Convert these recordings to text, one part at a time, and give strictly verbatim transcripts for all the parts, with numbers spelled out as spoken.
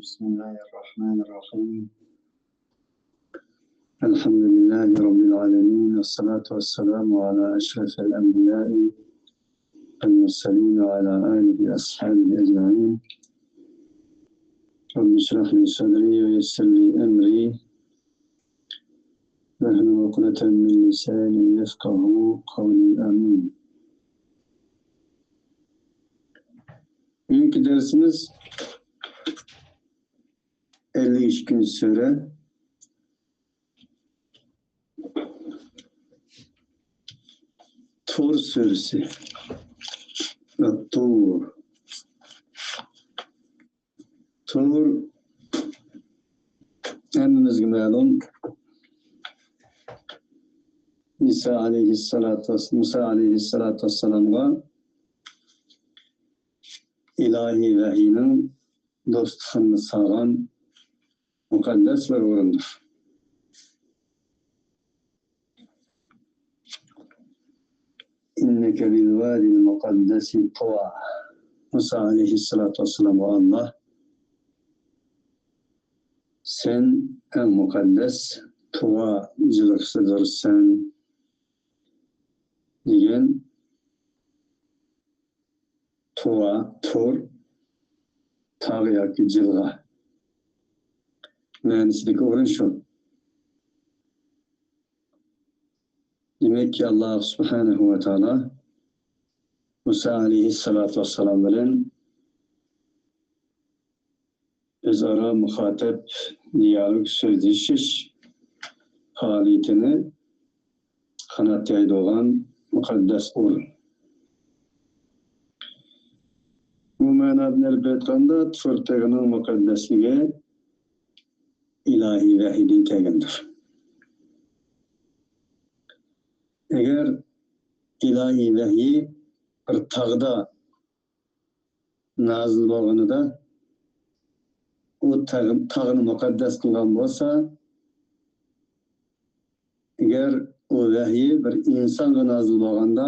بسم الله الرحمن الرحيم. الحمد لله رب العالمين، والصلاة والسلام على أشرف الأنبياء والمرسلين وعلى آله وأصحابه أجمعين. رب اشرح لي صدري ويسر لي أمري واحلل عقدة من لساني يفقهوا قولي. آمين. بۈگۈنكى دەرسىمىز ئەللىك ئىككىنچى سۈرە، تۇر سۈرىسى. تۇر. تۇر ھەممىمىزگە مەلۇم، ئىسا ئەلەيھىسسالاتۇ ۋەس-، مۇسا ئەلەيھىسسالاتۇ ۋەسسالامغا ئىلاھىي ۋەھىينىڭ دوستلۇقىنى سالغان مۇقەددەس بىر ئورۇندۇر. إنك بالواد المقدس طوى. مۇسا ئەلەيھىسسالاتۇ ۋەسسالامغا ئاللا، سەن ئەڭ مۇقەددەس تۇۋا جىلغىسىدۇرسەن، دېگەن. تۇۋا، تۇر، تاغ ياكى جىلغا مەنىسىدىكى ئورۇن شۇ. دېمەككى، ئاللا سۇبھانەھۇ ۋە تائالا مۇسا ئەلەيھىسسالاتۇ ۋەسسالام بىلەن ئۆزئارا مۇخاتەپ، دىيالوگ، سۆزلىشىش پائالىيىتىنى قانات يايدۇرغان مۇقەددەس ئورۇن. بۇ مەنادىن ئېلىپ ئېيتقاندا، تۇر تېغىنىڭ مۇقەددەسلىكى ئىلاھىي ۋەھىيدىن كەلگەندۇر. ئەگەر ئىلاھىي ۋەھىي بىر تاغدا نازىل بولغىنىدا، ئۇ تاغ-، تاغنى مۇقەددەس قىلغان بولسا، ئەگەر ئۇ ۋەھىي بىر ئىنسانغا نازىل بولغاندا،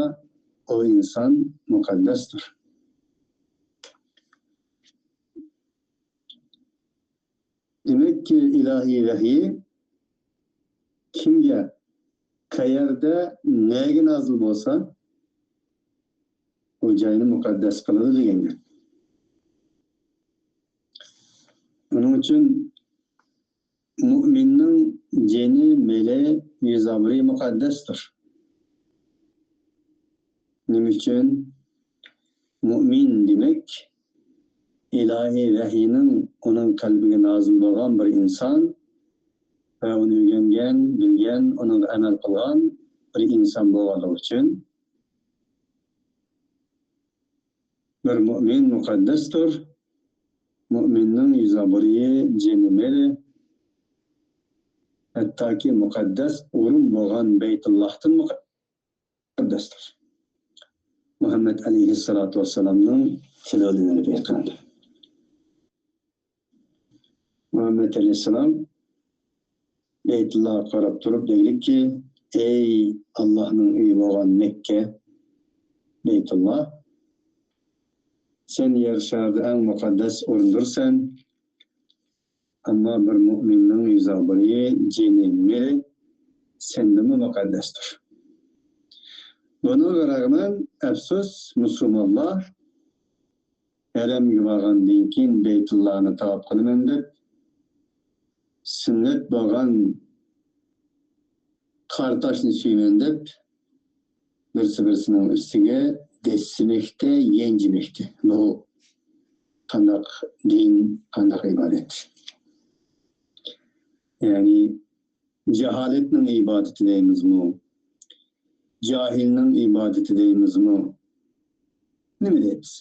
ئۇ ئىنسان مۇقەددەستۇر. دېمەككى، ئىلاھىي ۋەھىي كىمگە، قەيەردە، نەگە نازىل بولسا، ئۇ جاينى مۇقەددەس قىلىدۇ دېگەن گەپ. ئۇنىڭ ئۈچۈن مۇئمىننىڭ جېنى، مېلى، يۈز ئابرۇيى مۇقەددەستۇر. نېمە ئۈچۈن؟ مۇئمىن دېمەك، ئىلاھىي ۋەھىينىڭ ئۇنىڭ قەلبىگە نازىل بولغان بىر ئىنسان ۋە ئۇنى ئۆگەنگەن، بىلگەن، ئۇنىڭغا ئەمەل قىلغان بىر ئىنسان بولغانلىقى ئۈچۈن، بىر مۇئمىن مۇقەددەستۇر. مۇئمىننىڭ يۈز ئابرۇيى، جېنى، مېلى، ھەتتاكى مۇقەددەس ئورۇن بولغان بەيتۇللاھتىن مۇقەددەستۇر. مۇھەممەد ئەلەيھىسسالاتۇ ۋەسسالامنىڭ تىلى بىلەن ئېيتقاندا، مۇھەممەد ئەلەيھىسسالام بەيتۇللاھقا قاراپ تۇرۇپ دەيدۇكى، ئەي ئاللاھنىڭ ئۆيى بولغان مەككە، بەيتۇللاھ، سەن يەر شارىدا ئەڭ مۇقەددەس ئورۇندۇرسەن. ئەمما بىر مۇئمىننىڭ يۈز ئابرۇيى، جېنى، مېلى سەندىنمۇ مۇقەددەستۇر. بۇنىڭغا رەغمەن، ئەپسۇس، مۇسۇلمانلار ھەرەمگە بارغاندىن كېيىن بەيتۇللانى تاۋاپ قىلىمەن دەپ، سۈننەت بولغان قارا تاشنى سۆيىمەن دەپ، بىرسى-بىرسىنىڭ ئۈستىگە دەسسىمەكتە، يەنچۈمەكتە. بۇ قانداق دىن، قانداق ئىبادەت؟ يەنى جاھالەتنىڭ ئىبادىتى دەيمىزمۇ؟ جاھىلنىڭ ئىبادىتى دەيمىزمۇ؟ نېمە دەيمىز؟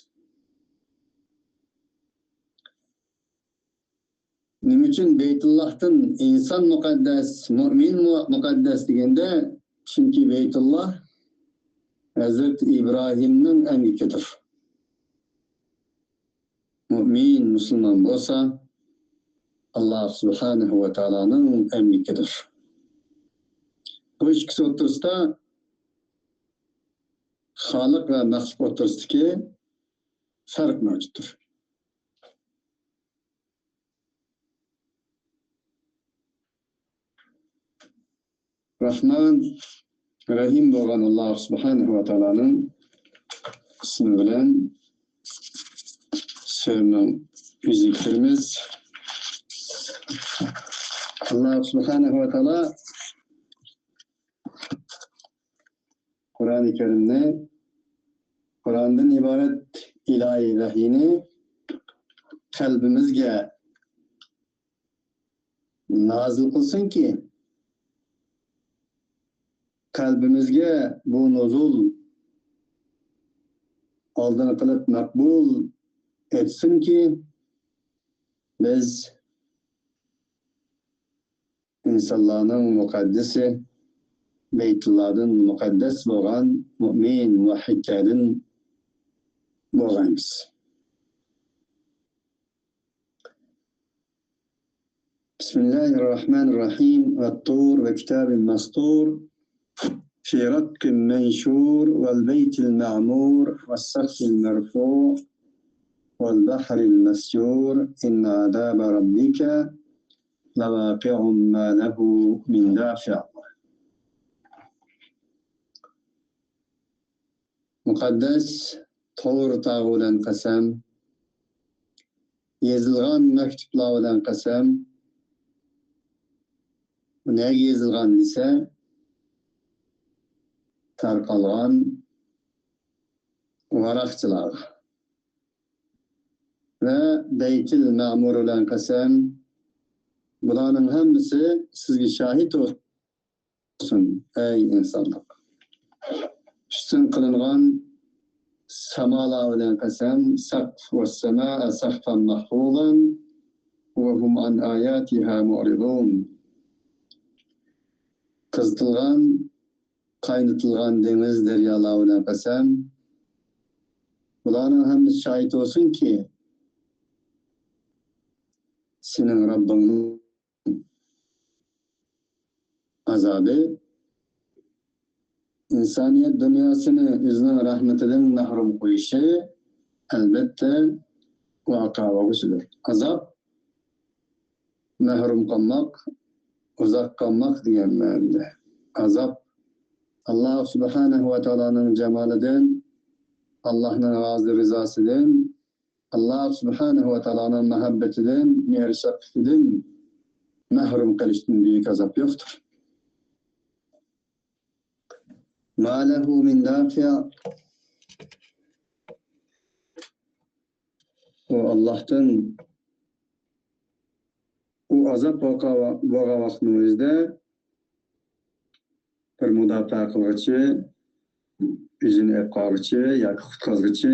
نېمە ئۈچۈن بەيتۇللاھتىن ئىنسان مۇقەددەس، مۇئمىن مۇ-، مۇقەددەس دېگەندە، چۈنكى بەيتۇللاھ ھەزرىتى ئىبراھىمنىڭ ئەمگىكىدۇر. مۇئمىن، مۇسۇلمان بولسا، ئاللاھ سۇبھانەھۇ ۋە تائالانىڭ ئەمگىكىدۇر. بۇ ئىككىسى ئوتتۇرىسىدا، خالىق ۋە مەخلۇق ئوتتۇرىسىدىكى پەرق مەۋجۇتتۇر. رەھمان، رەھىم بولغان ئاللاھ سۇبھانەھۇ ۋە تائالانىڭ ئىسمى بىلەن سۈرىنىڭ يۈزىگە كىرىمىز. ئاللاھ سۇبھانەھۇ ۋە تائالا قۇرئانى كەرىمنى، قۇرئاندىن ئىبارەت ئىلاھىي ۋەھىينى قەلبىمىزگە نازىل قىلسۇنكى، قەلبىمىزگە بۇ نۇزۇل ئالدىنقى قىلىپ مەقبۇل ئەتسۇنكى، بىز ئىنسانلارنىڭ مۇقەددىسى، بەيتۇللادىن مۇقەددەس بولغان مۇئمىن، مۇۋەھھىدلەردىن بولغايمىز. بسم الله الرحمن الرحيم. والطور وكتاب مسطور في رق منشور والبيت المعمور والسقف المرفوع والبحر المسجور إن عذاب ربك لواقع ما له من دافع. مۇقەددەس تور تاغى بىلەن قەسەم، يېزىلغان مەكتۇپلار بىلەن قەسەم. بۇ نەگە يېزىلغان دېسە، تارقالغان ۋاراقچىلارغا. ۋە بەيتىل مەمۇر بىلەن قەسەم. بۇلارنىڭ ھەممىسى سىزگە شاھىت بولسۇن، ئەي ئىنسانلار. ئۈستۈن قىلىنغان سامالار بىلەن قەسەم، سەقف، والسماء سقفا محفوظا وهم عن آياتها معرضون. قىزىتىلغان، قاينىتىلغان دېڭىز، دەريالار بىلەن قەسەم. بۇلارنىڭ ھەممىسى شاھىت بولسۇنكى، سېنىڭ رەببىڭنىڭ ئازابى ئىنسانىيەت دۇنياسىنى ئۆزىنىڭ رەھمىتىدىن مەھرۇم قويۇشى، ئەلۋەتتە، ۋەقە بولغۇسىدۇر. ئازاب، مەھرۇم قالماق، ئۇزاق قالماق دېگەن مەنىدە. ئازاب، ئاللاھ سۇبھانەھۇ ۋە تائالانىڭ جامالىدىن، ئاللاھنىڭ رازى رىزاسىدىن، ئاللاھ سۇبھانەھۇ ۋە تائالانىڭ مەھەببىتىدىن، مېھىر شەپقىتىدىن مەھرۇم قېلىشتىن بۈيۈك ئازاب يوقتۇر. ما لَهُ مِنْ دَافِعٍ. ئۇ ئاللاھتىن، ئۇ ئازاب بولغان ۋاقىتنىڭ ئۆزىدە بىر مۇداپىئە قىلغۇچى، ئۆزىنى ئەپ قالغۇچى ياكى قۇتقازغۇچى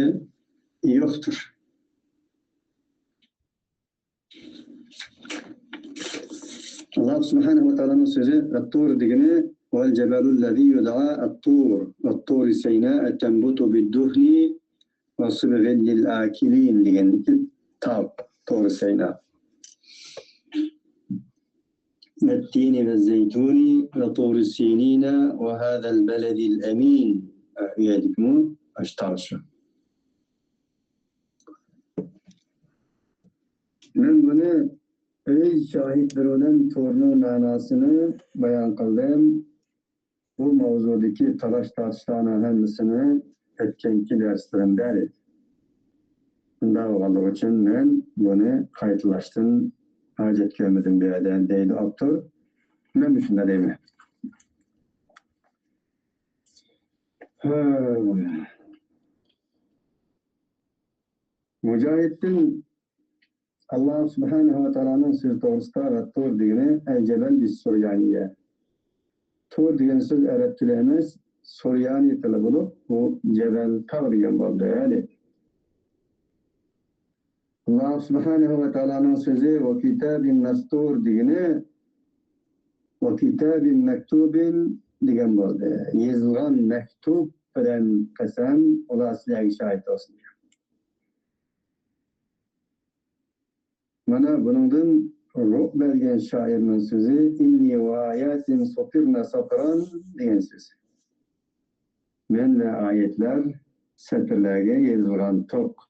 يوقتۇر. ئاللاھ سۇبھانەھۇ ۋە تائالانىڭ سۆزى، ۋەتتۇر دېگىنى، والجبل الذي يدعى الطور، وطور سيناء تنبت بالدهن وصبغ للآكلين دېگەندىكى تاغ، تور سەينا. والتين والزيتون وطور سينين وهذا البلد الأمين. ئۇ يەردىكىمۇ ئاشۇ تاغ شۇ. مەن بۇنى ئۆز شاھىتلىرى بىلەن تورنىڭ مەناسىنى بايان قىلدىم. بۇ ماۋزۇدىكى تالاش-تارتىشلارنىڭ ھەممىسىنى ئۆتكەنكى دەرسلىرىمدە ئېيتتىم. شۇنداق بولغانلىقى ئۈچۈن مەن بۇنى قايتىلاشتىن ھاجەت كۆرمىدىم بۇ يەردە، دەيدۇ ئاپتور. مەنمۇ شۇنداق دەيمەن. ھە. مۇجاھىدتىن ئاللاھ سۇبھانەھۇ ۋە تائالانىڭ سۆزى توغرىسىدا، ۋەتتۇر دېگىنى، ئەل جەبەل بىس سۇريانىيە. تۇر دېگەن سۆز ئەرەب تىلى ئەمەس، سۇريانىي تىلى بولۇپ، بۇ جەبەل، تاغ دېگەن بولدى. يەنى ئاللاھ سۇبھانەھۇ ۋە تائالانىڭ سۆزى، ۋە كىتابىن مەستۇر دېگىنى، ۋە كىتابىن مەكتۇبىن دېگەن بولدى. يېزىلغان مەكتۇب بىلەن قەسەم، ئۇلار سىلەرگە شاھىت بولسۇن. مانا بۇنىڭدىن روھ بەرگەن شائىرنىڭ سۆزى، ئىننى ۋە ئاياتىن سۇتىرنە ساتران دېگەن سۆز. مەن ۋە ئايەتلەر سەتىرلەرگە يېزىلغان توك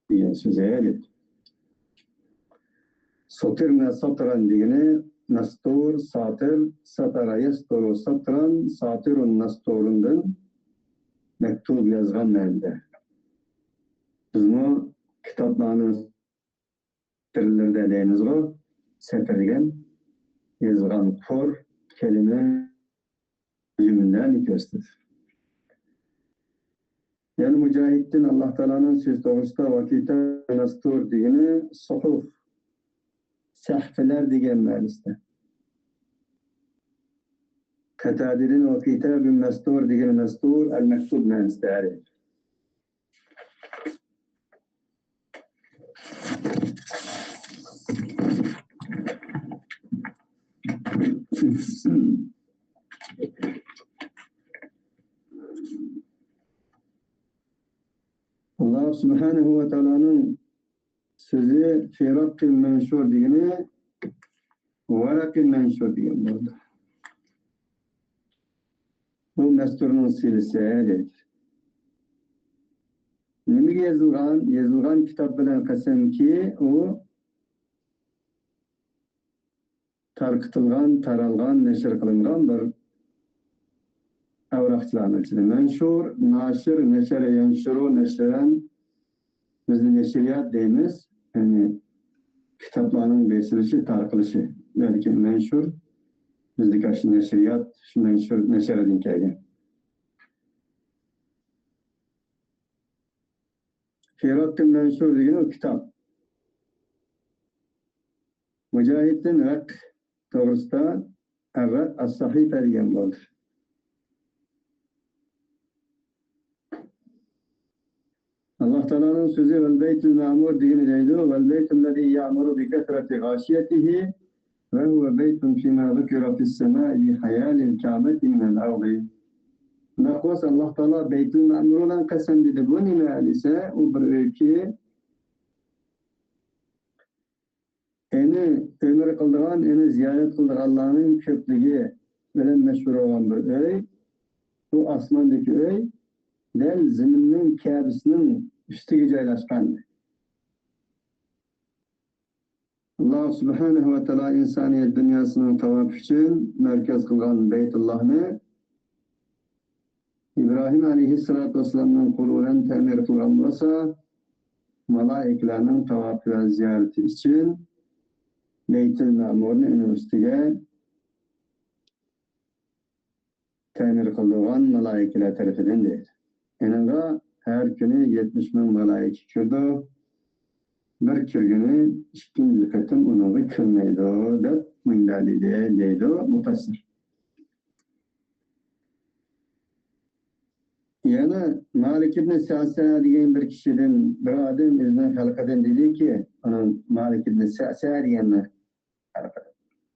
دېگەن سۆزى. سۇتىرنە ساتران دېگىنى مەستۇر، ساتىر، ساتارا يەستۇرۇ ساتران، ساتىرۇن مەستۇرۇندىن مەكتۇب يازغان مەنىدە. بىزمۇ كىتابلارنىڭ سەتىرلىرىدە دەيمىزغۇ، سەتىر دېگەن يېزىلغان قۇر، كەلىمە، جۈملىلەرنى كۆرسىتىدۇ. يەنە مۇجاھىدتىن ئاللا تائالانىڭ سۆزى توغرىسىدا ۋەكىتابىن مەستۇر دېگىنى سۇھۇف، سەھىپىلەر دېگەن مەنىسىدە. قەتادىدىن ۋەكىتابىن مەستۇر دېگىنى مەستۇر، ئەل مەكتۇب مەنىسىدە ھەر يەردە. ئاللا سۇبھانەھۇ ۋە تائالانىڭ سۆزى فىرەققىن مەنشۇر دېگىنى ۋەرەقىن مەنشۇر دېگەن بولىدۇ. بۇ مەستۇرنىڭ سىلىسى دەيدۇ. نېمىگە يېزىلغان؟ يېزىلغان كىتاب بىلەن قەسەمكى، ئۇ تارقىتىلغان، تارالغان، نەشر قىلىنغان بىر ئەۋراقچىلارنىڭ ئىچىدە. مەنشۇر، ناشىر، نەشەرە يەنشۇرۇ، نەشرەن، بىزدە نەشرىيات دەيمىز. يەنى كىتابلارنىڭ بېسىلىشى، تارقىلىشى. لېكىن مەنشۇر بىزدىكى ئاشۇ نەشرىيات، شۇ مەنشۇر، نەشەردىن كەلگەن. فىرەققىن مەنشۇر دېگىنى ئۇ كىتاب. مۇجاھىدتىن رەق توغرىسىدا ئەررەق ئەس-سەھىپە دېگەن بولدى. ئاللا تائالانىڭ سۆزى ۋەل بەيتۇل مەمۇر دېگىنى دەيدۇ. ۋەل بەيتۇللەزى يەمۇرۇ بىكەسرەتى غاشىيەتىھى ۋە ھۇۋە بەيتۇن فىما زۇكىرە فىس سەمائى بىخەيالىل كەئبەتى مىنەل ئەرزى. شۇنداق بولسا ئاللا تائالا بەيتۇل مەمۇر بىلەن قەسەم دېدى. بۇ نېمە دېسە، ئۇ بىر ئۆيكى، ئېنى ئۆمرە قىلىدىغان، ئېنى زىيارەت قىلىدىغانلارنىڭ كۆپلۈكى بىلەن مەشھۇر بولغان بىر ئۆي. بۇ ئاسماندىكى ئۆي دەل زېمىننىڭ كەبىسىنىڭ ئۈستىگە جايلاشقان. ئاللا سۇبھانەھۇ ۋە تائالا ئىنسانىيەت دۇنياسىنىڭ تاۋاپى ئۈچۈن مەركەز قىلغان بەيتۇللاھنى ئىبراھىم ئەلەيھىسسالاتۇ ۋەسسالامنىڭ قولى بىلەن تەمىر قىلغان بولسا، مالائىكىلەرنىڭ تاۋاپى ۋە زىيارىتى ئۈچۈن بەيتۇل مەمۇرنى ئۇنىڭ ئۈستىگە تەمىر قىلدۇرغان مالائىكىلەر تەرىپىدىن دەيدۇ. ئېنىڭغا ھەر كۈنى يەتمىش مىڭ مالائىكە كىرىدۇ. بىر كىرگىنى ئىككىنچى قېتىم ئۇنىڭغا كىرمەيدۇ، دەپ مۇنداق دېدى، دەيدۇ مۇپەسسىر. يەنە مالىك ئىبنى سەسە دېگەن بىر كىشىدىن، بىر ئادەم ئۆزىنىڭ خەلقىدىن دېدىكى، ئۇنىڭ مالىك ئىبنى سەسە دېگەننى خەلقىدىن.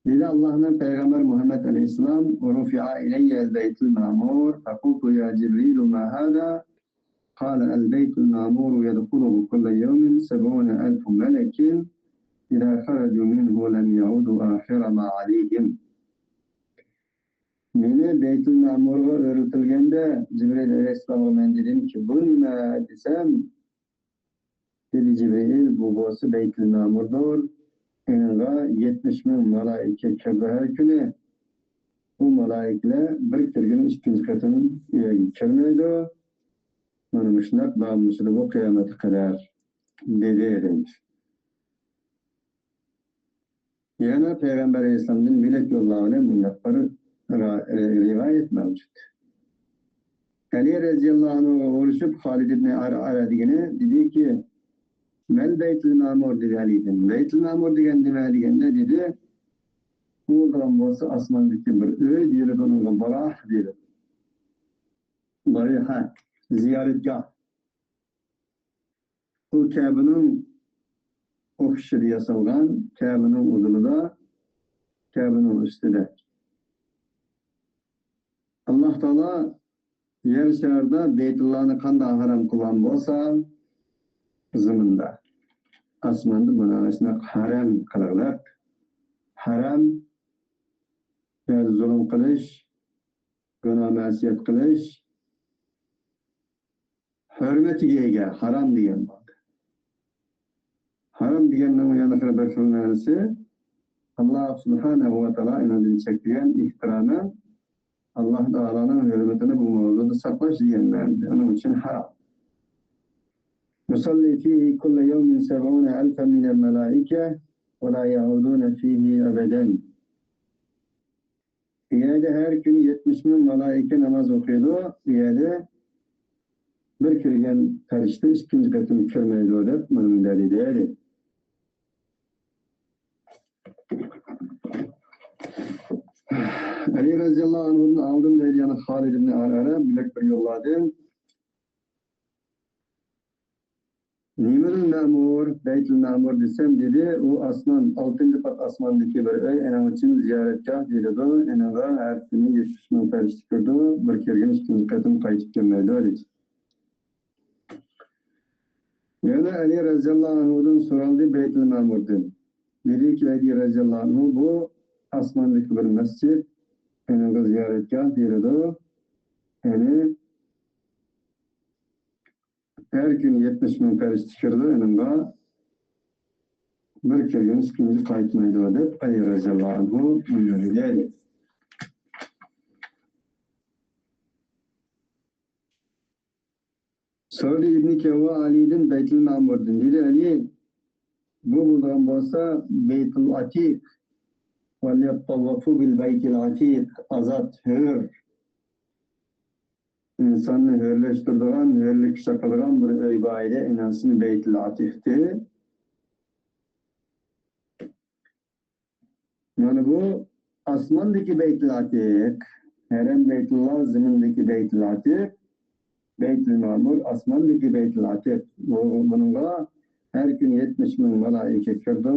دېدى ئاللاھنىڭ پەيغەمبەر مۇھەممەد ئەلەيھىسسالام، رۇفىئە ئىلەييەل بەيتۇل مەمۇر، فەقۇلتۇ يا جىبرىلۇ ما ھازا؟ قال البيت المعمور يدخله كل يوم سبعون ألف ملك إذا خرجوا منه لم يعودوا آخر ما عليهم. مېنى بەيتۇل مەمۇرغا ئۆرلىتىلگەندە، جىبرىل ئەلەيھىسسالامغا مەن دېدىمكى، بۇ نېمە دېسەم، دېدى جىبرىل، بۇ بولسا بەيتۇل مەمۇردۇر. ئېنىڭغا يەتمىش مىڭ مالائىكە كىرىدۇ ھەر كۈنى. بۇ مالائىكىلەر بىر كىرگىنى ئىككىنچى قېتىم ئۆيگە كىرمەيدۇ. مانا مۇشۇنداق داۋاملىشىدۇ بۇ قىيامەتكە قەدەر، دېدى دەيمىز. يەنە پەيغەمبەر ئەلەيھىسسالامدىن بۆلەك يوللار بىلەن مۇنداق بىر را-، رىۋايەت مەۋجۇت. ئەلى رەزىياللاھۇ ئەنھۇغا ئۇرۇشۇپ، خالىد ئىبنى ئەرئەرە دېگىنى دېدىكى، مەل بەيتۇل مەمۇر دېدى ئەلىدىن. بەيتۇل مەمۇر دېگەن نېمە دېگەندە دېدى، ئۇ بولسا ئاسماندىكى بىر ئۆي دېيىلىدۇ، ئۇنىڭغا باراھ دېيىلىدۇ. باراھ، زىيارەتگاھ. ئۇ كەبىنىڭ ئوخشىشىدا ياسالغان، كەبىنىڭ ئۇدۇلىدا، كەبىنىڭ ئۈستىدە. ئاللا تائالا يەر شارىدا بەيتۇللانى قانداق ھارام قىلغان بولسا، زېمىندا، ئاسماندا بۇنى شۇنداق ھەرەم قىلغۇدەك. ھەرەم، يەنى زۇلۇم قىلىش، گۇناھ مەسىيەت قىلىش، ھۆرمىتىگە ئىگە، ھارام دېگەن بولدى. ھارام دېگەننىڭ يەنە بىر خىل مەنىسى، ئاللا سۇبھانەھۇ ۋە تائالا ئېنىڭدىن چەكلىگەن ئېھتىرامەن، ئاللا تائالانىڭ ھۆرمىتىنى بۇ ماۋزۇدا ساقلاش دېگەن مەنىدە. ئۇنىڭ ئۈچۈن ھارام. يصلي فيه كل يوم سبعون ألفا من الملائكة ولا يعودون فيه أبدا. بۇ يەردە ھەر كۈنى يەتمىش مىڭ مالائىكە ناماز ئوقۇيدۇ. بۇ يەردە بىر كىرگەن پەرىشتە ئىككىنچى قېتىم كىرمەيدۇ دەپ مۇنۇ دەلىل دەيدۇ. ئەلى رەزىياللاھۇ ئەنھۇدىن ئالدىم دەيدۇ، يەنە خالىد ئىبنى ئەرئەرە بىلەك بىر يوللاردىن. نېمىل مەمۇر، بەيتۇل مەمۇر دېسەم، دېدى، ئۇ ئاسمان، ئالتىنچى قات ئاسماندىكى بىر ئۆي، ئېنىڭ ئۈچۈن زىيارەتگاھ دېيىلىدۇ. ئېنىڭغا ھەر كۈنى يەتمىش مىڭ پەرىشتە كىرىدۇ، بىر كىرگەن ئىككىنچى قېتىم قايتىپ كەلمەيدۇ، دېدى. يەنە ئەلى رەزىياللاھۇ ئەنھۇدىن سورالدى، بەيتۇل مەمۇردىن. دېدىكى، ئەلى رەزىياللاھۇ ئەنھۇ، بۇ ئاسماندىكى بىر مەسچىت، ئېنىڭغا زىيارەتگاھ دېيىلىدۇ. يەنى ھەر كۈنى يەتمىش مىڭ پەرىشتە كىرىدۇ، ئېنىڭغا بىر كىرگەن ئىككىنچى قايتمايدۇ، دەپ ئەلى رەزىياللاھۇ ئەنھۇ بۇيرۇدى. سورىدى ئىبنى كەۋۋا ئەلىدىن بەيتۇل مەمۇردىن. دېدى، ئەلى، بۇ بولىدىغان بولسا بەيتۇل ئەتىق. ۋەليەتتەۋۋەفۇ بىل بەيتىل ئەتىق. ئازاد، ھۆر. ئىنساننى ھۆرلەشتۈرىدىغان، ھۆرلۈككە چاقىرىدىغان بىر ئۆي بار ئىدى، ئېنىڭ ئىسمى بەيتۇل ئەتىقتى. مانا بۇ ئاسماندىكى بەيتۇل ئەتىق، ھەرەم بەيتۇللا زېمىندىكى بەيتۇل ئەتىق، بەيتۇل مەمۇر ئاسماندىكى بەيتۇل ئەتىق. بۇ، بۇنىڭغا ھەر كۈنى يەتمىش مىڭ مالائىكە كىرىدۇ.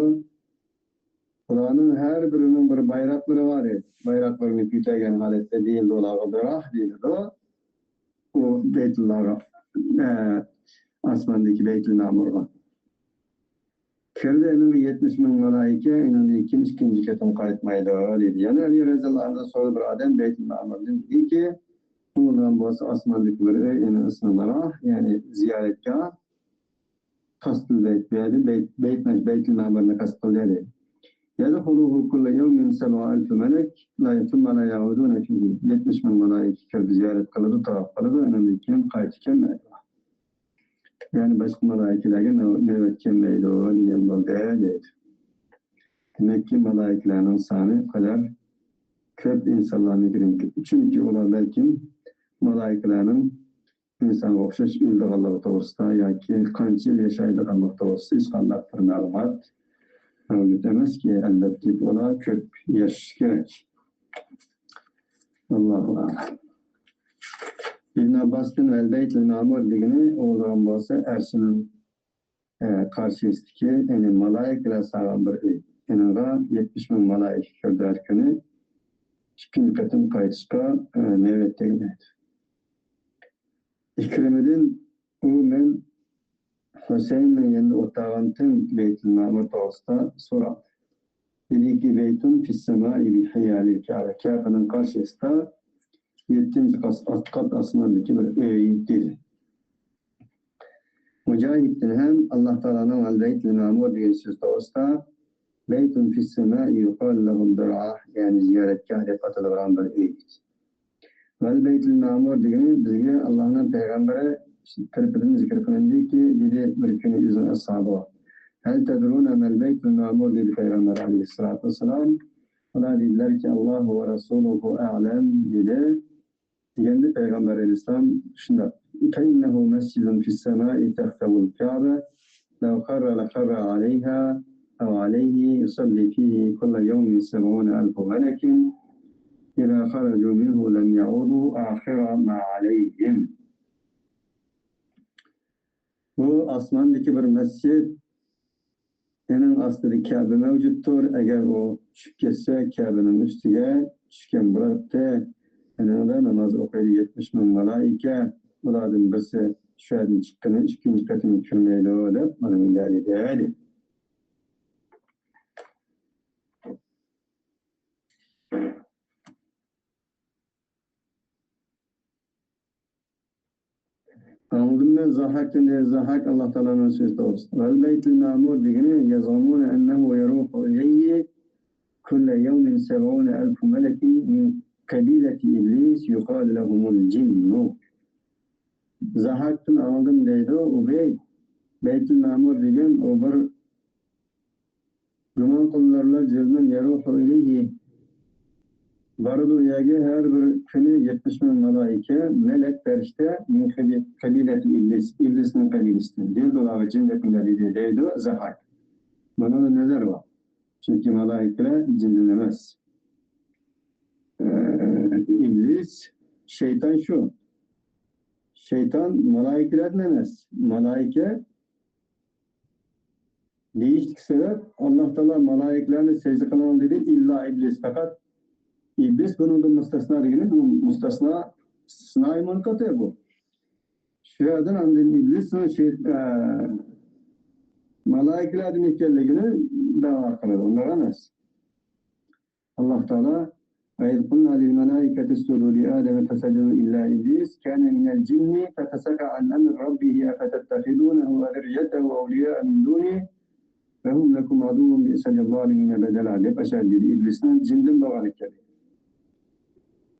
ئۇلارنىڭ ھەر بىرىنىڭ بىر بايراقلىرى بار ئىدى. بايراقلىرىنى كۆتەرگەن ھالەتتە دېيىلدى، ئۇلارغا بىراھ دېيىلىدۇ. ئۇ بەيتۇللاغا، ئە، ئاسماندىكى بەيتۇل مەمۇرغا. كىردى ئېنىڭغا يەتمىش مىڭ مالائىكە، ئېنىڭدىن كېيىن ئىككىنچى قېتىم قايتمايدۇ، دېدى. يەنە ئەلى رەزىياللاھۇ ئەنھۇدىن سورىدى بىر ئادەم بەيتۇل مەمۇردىن، دېدىكى، بۇ بولغان بولسا ئاسماندىكى بىر ئۆي، ئېنىڭ ئىسمى مانا، يەنى زىيارەتگاھ. قەستىل بەيت، بۇ يەردە بەيت، بەيت، بەيتۇل مەمۇرنى قەست قىلدى، دېدى. يەدخۇلۇھۇ كۇللە يەۋمىن سەبئۇ ئەلفۇ مەلەك، لا، ثم لا يەئۇدۇنە فىھى. يەتمىش مىڭ مالائىكە كىرىپ زىيارەت قىلىدۇ، تاۋاپ قىلىدۇ، ئۇنىڭدىن كېيىن قايتىپ كەلمەيدۇ. يەنى باشقا مالائىكىلەرگە نۆ-، نۆۋەت كەلمەيدۇ دېگەن بولدى، دەيدۇ. دېمەككى، مالائىكىلەرنىڭ سانى قەدەر كۆپ ئىنسانلارنىڭكىدىن كۆپ. چۈنكى ئۇلار بەلكىم مالائىكىلەرنىڭ ئىنسانغا ئوخشاش ئۆلىدىغانلىقى توغرىسىدا ياكى قانچە يىل ياشايدىغانلىقى توغرىسىدا ھېچقانداق بىر مەلۇمات مەۋجۇت ئەمەسكى، ئەلۋەتتە، ئۇلار كۆپ ياشىشى كېرەك. ئاللاھۇ ئەلەم. ئىبن ئابباستىن ۋەل بەيتۇل مەمۇر دېگىنى ئۇ بولغان بولسا ئەرشىنىڭ، ئە، قارشىسىدىكى، يەنى مالايىكىلەر سالغان بىر ئۆي. ئېنىڭغا يەتمىش مىڭ مالايىكە كىرىدۇ ھەر كۈنى. ئىككىنچى قېتىم قايتىشقا، ئە، نۆۋەت تەگمەيدۇ. ئىكرىمىدىن ئۇ مەن ھۈسەيىننىڭ يېنىدا ئولتۇرغانتىم، بەيتۇل مەمۇر توغرىسىدا سوراپ. دېدىكى، بەيتۇن فىسسەمائى بىھىيالىل كەبە، كەبىنىڭ قارشىسىدا يەتتىنچى قات، قات ئاسماندىكى بىر ئۆي، دېدى. مۇجاھىدتىن ھەم ئاللا تائالانىڭ ئەل بەيتۇل مەمۇر دېگەن سۆز توغرىسىدا، بەيتۇن فىسسەمائى يۇقالۇ لەھۇ دەرئا، يەنى زىيارەتگاھ دەپ ئاتىلىدىغان بىر ئۆي. ۋەل بەيتۇل مەمۇر دېگىنى بىزگە ئاللانىڭ پەيغەمبىرى تەرىپىدىن زىكىر قىلىندىكى، دېدى بىر كۈنى ئۆزىنىڭ ئەسھابىغا، ھەل تەدرۇنە مەل بەيتۇل مەمۇر، دېدى پەيغەمبەر ئەلەيھىسسالاتۇ ۋەسسالام. ئۇلار دېدىلەركى، ئاللاھۇ ۋە رەسۇلۇھۇ ئەلەم، دېدى. دېگەندە پەيغەمبەر ئەلەيھىسسالام شۇنداق، فەئىننەھۇ مەسجىدۇن فىسسەمائى تەختەھۇل كەبە، لەو خەررە لەخەررە ئەلەيھا ئەو ئەلەيھى يۇسەللى فىھى كۇللە يەومىن سەبئۇنە ئەلفۇ مەلەكىن، ئىزا خەرەجۇ مىنھۇ لەم يەئۇدۇ ئاخىرە ما ئەلەيھىم. بۇ ئاسماندىكى بىر مەسچىت، ئېنىڭ ئاستىدا كەبە مەۋجۇتتۇر. ئەگەر ئۇ چۈشۈپ كەتسە، كەبىنىڭ ئۈستىگە چۈشكەن بولاتتى. ئېنىڭدا ناماز ئوقۇيدۇ يەتمىش مىڭ مالائىكە. ئۇلاردىن بىرسى چۈشەدىن چىققىنى ئىككىنچى قېتىم كىرمەيدۇ، دەپ مانا مۇنداق دېدى. ئاڭلىدىممۇ؟ زاھاكتىن دېدى، زاھاك ئاللا تائالانىڭ سۆزى توغرىسىدا. ۋەل بەيتۇل مەمۇر دېگىنى، يەزئۇمۇنە ئەننەھۇ يەرۇقۇ ئىلەيھى، يوم سبعون ألف ملك من قبيلة إبليس يقال لهم الجن. زاھاكتىن ئاڭلىدىم دەيدۇ ئۇبەي. بەيتۇل مەمۇر دېگەن ئۇ بىر گۇمان قىلىنارلار جىننىڭ يەرۇھۇ ئىلەيھى. بارىدۇ ئۇ يەرگە ھەر بىر كۈنى يەتمىش مىڭ مالائىكە، مەلەك، پەرىشتە، مىن قەبىلەتى ئىبلىس، ئىبلىسنىڭ قەبىلىسىدىن. دېيىلدى ئۇلارغا جىن دەپ دېدى، دەيدۇ زاھاك. بۇنىڭدا نەزەر بار. چۈنكى مالائىكىلەر جىندىن ئەمەس. ئىبلىس، شەيتان شۇ. شەيتان مالائىكىلەردىن ئەمەس. مالائىكە دېيىشلىك سەۋەب، ئاللا تائالا مالائىكىلەرنى سەجدە قىلىڭ دېدى، ئىللا ئىبلىس، پەقەت ئىبلىس بۇنىڭدىن مۇستەسنا دېگىنى، بۇ مۇستەسنا، ئىستىسنائى مۇنقەتىئ بۇ. شۇ يەردىن ئاندىن ئىبلىسنىڭ شەي-، ئە، مالائىكىلەردىن ئىكەنلىكىنى دەۋا قىلىدۇ، ئۇنداق ئەمەس. ئاللا تائالا، وإذ قلنا للملائكة اسجدوا لآدم فسجدوا إلا إبليس كان من الجن ففسق عن أمر ربه أفتتخذونه وذريته أولياء من دوني وهم لكم عدو بئس للظالمين بدلا دەپ ئاشۇ دېدى ئىبلىسنىڭ جىندىن بولغان ئىكەن.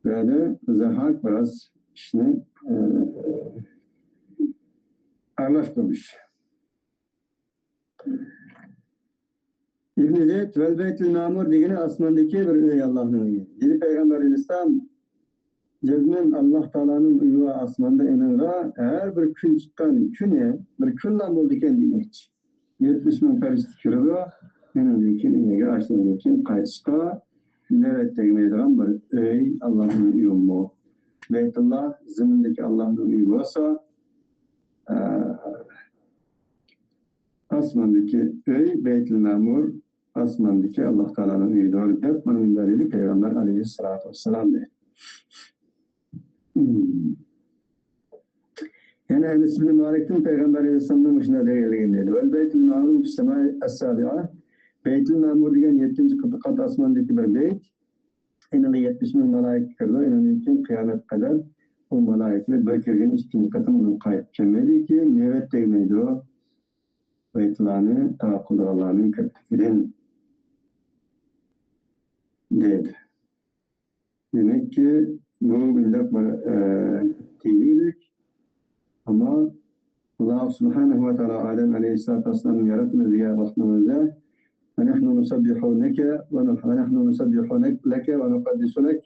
بۇ يەردە زاھاك بىراز ئىشنى، ئە، ئارىلاشتۇرمىش. ئىبن زەيد ۋەل بەيتۇل مەمۇر دېگىنى ئاسماندىكى بىر ئۆي، ئاللانىڭ ئۆيى. دېدى پەيغەمبەر ئەلەيھىسسالام، جەزمەن ئاللا تائالانىڭ ئۆيى بار ئاسماندا، ئېنىڭغا ھەر بىر كۈن چىققان كۈنى بىر كۈنلا بولىدىكەن دېگەنچە. يەتمىش مىڭ پەرىشتە كىرىدۇ، ئېنىڭدىن كېيىن ئۆيگە، ئاشۇنىڭدىن كېيىن قايتىشقا نۆۋەت تەگمەيدىغان بىر ئۆي، ئاللانىڭ ئۆيى بۇ. بەيتۇللا زېمىندىكى ئاللانىڭ ئۆيى بولسا، ئە، ئاسماندىكى ئۆي بەيتۇل مەمۇر ئاسماندىكى ئاللا تائالانىڭ ئۆيىدۇر دەپ، بۇنىڭ دەلىلى پەيغەمبەر ئەلەيھىسسالاتۇ ۋەسسالام دەيدۇ. يەنە ئەنەس ئىبنى مالىكتىن پەيغەمبەر ئەلەيھىسسالامنىڭ مۇشۇنداق دېگەنلىكىنى دەيدۇ. ۋەل بەيتۇل مەمۇر فىس سەمائىس سابىئە. بەيتۇل مەمۇر دېگەن يەتتىنچى قات ئاسماندىكى بىر بەيت. ئېنىڭغا يەتمىش مىڭ مالائىكە كىرىدۇ. ئېنىڭدىن كېيىن قىيامەت قەدەر ئۇ مالائىكىلەر بىر كىرگەن ئىككىنچى قېتىم ئۇنىڭ قايتىپ كەلمەيدىكەن، نۆۋەت تەگمەيدۇ. بەيتۇللانى تاۋاپ قىلىدىغانلارنىڭ كۆپلۈكىدىن دەيدۇ. دېمەككى، بۇ مۇنداق بىر، ئە، تېگىلىك. ئەمما ئاللا سۇبھانەھۇ ۋە تائالا ئادەم ئەلەيھىسسالاتۇ ۋەسسالامنى ياراتمىدى دېگەن ۋاقتىمىزدا، ونحن نسبح لك ونح-، ونحن نسبح لك ونقدس لك.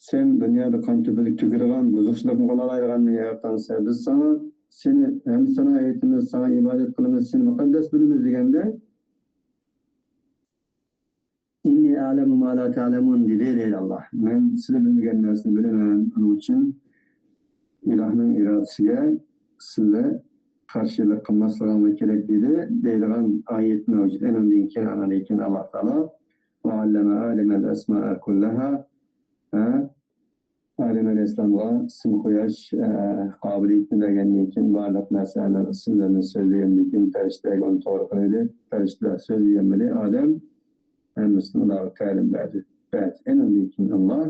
سەن دۇنيادا قان تۆكۈلۈپ تۆكىدىغان، بۇزۇقچىلىقنى قىلالايدىغاننى ياراتقانسەن. بىز ساڭا، سېنى ھەمدۇسانا ئېيتىمىز، ساڭا ئىبادەت قىلىمىز، سېنى مۇقەددەس بىلىمىز دېگەندە، إني أعلم ما لا تعلمون دېدى، دەيدۇ ئاللا. مەن سىلەر بىلمىگەن نەرسىنى بىلىمەن. ئۇنىڭ ئۈچۈن ئىلاھنىڭ ئىرادىسىگە سىلەر قارشىلىق قىلماسلىقىڭلار كېرەك دېدى، دەيدىغان ئايەت مەۋجۇت. ئەنە ئۇندىن كېيىن، ئاندىن كېيىن ئاللا تائالا، وعلم آدم الأسماء كلها، ھە؟ ئادەم ئەلەيھىسسالامغا ئىسىم قويۇش، ئە، قابىلىيىتىنى بەرگەندىن كېيىن، بارلىق نەرسىلەرنىڭ ئىسىملىرىنى سۆزلىگەندىن كېيىن، پەرىشتىلەرگە ئۇنى توغرا قىلدى. پەرىشتىلەر سۆزلىيەلمىدى. ئادەم ھەممىسىنى ئۇلارغا تەلىم بەردى. بەردى. ئەنە ئۇندىن كېيىن ئاللا،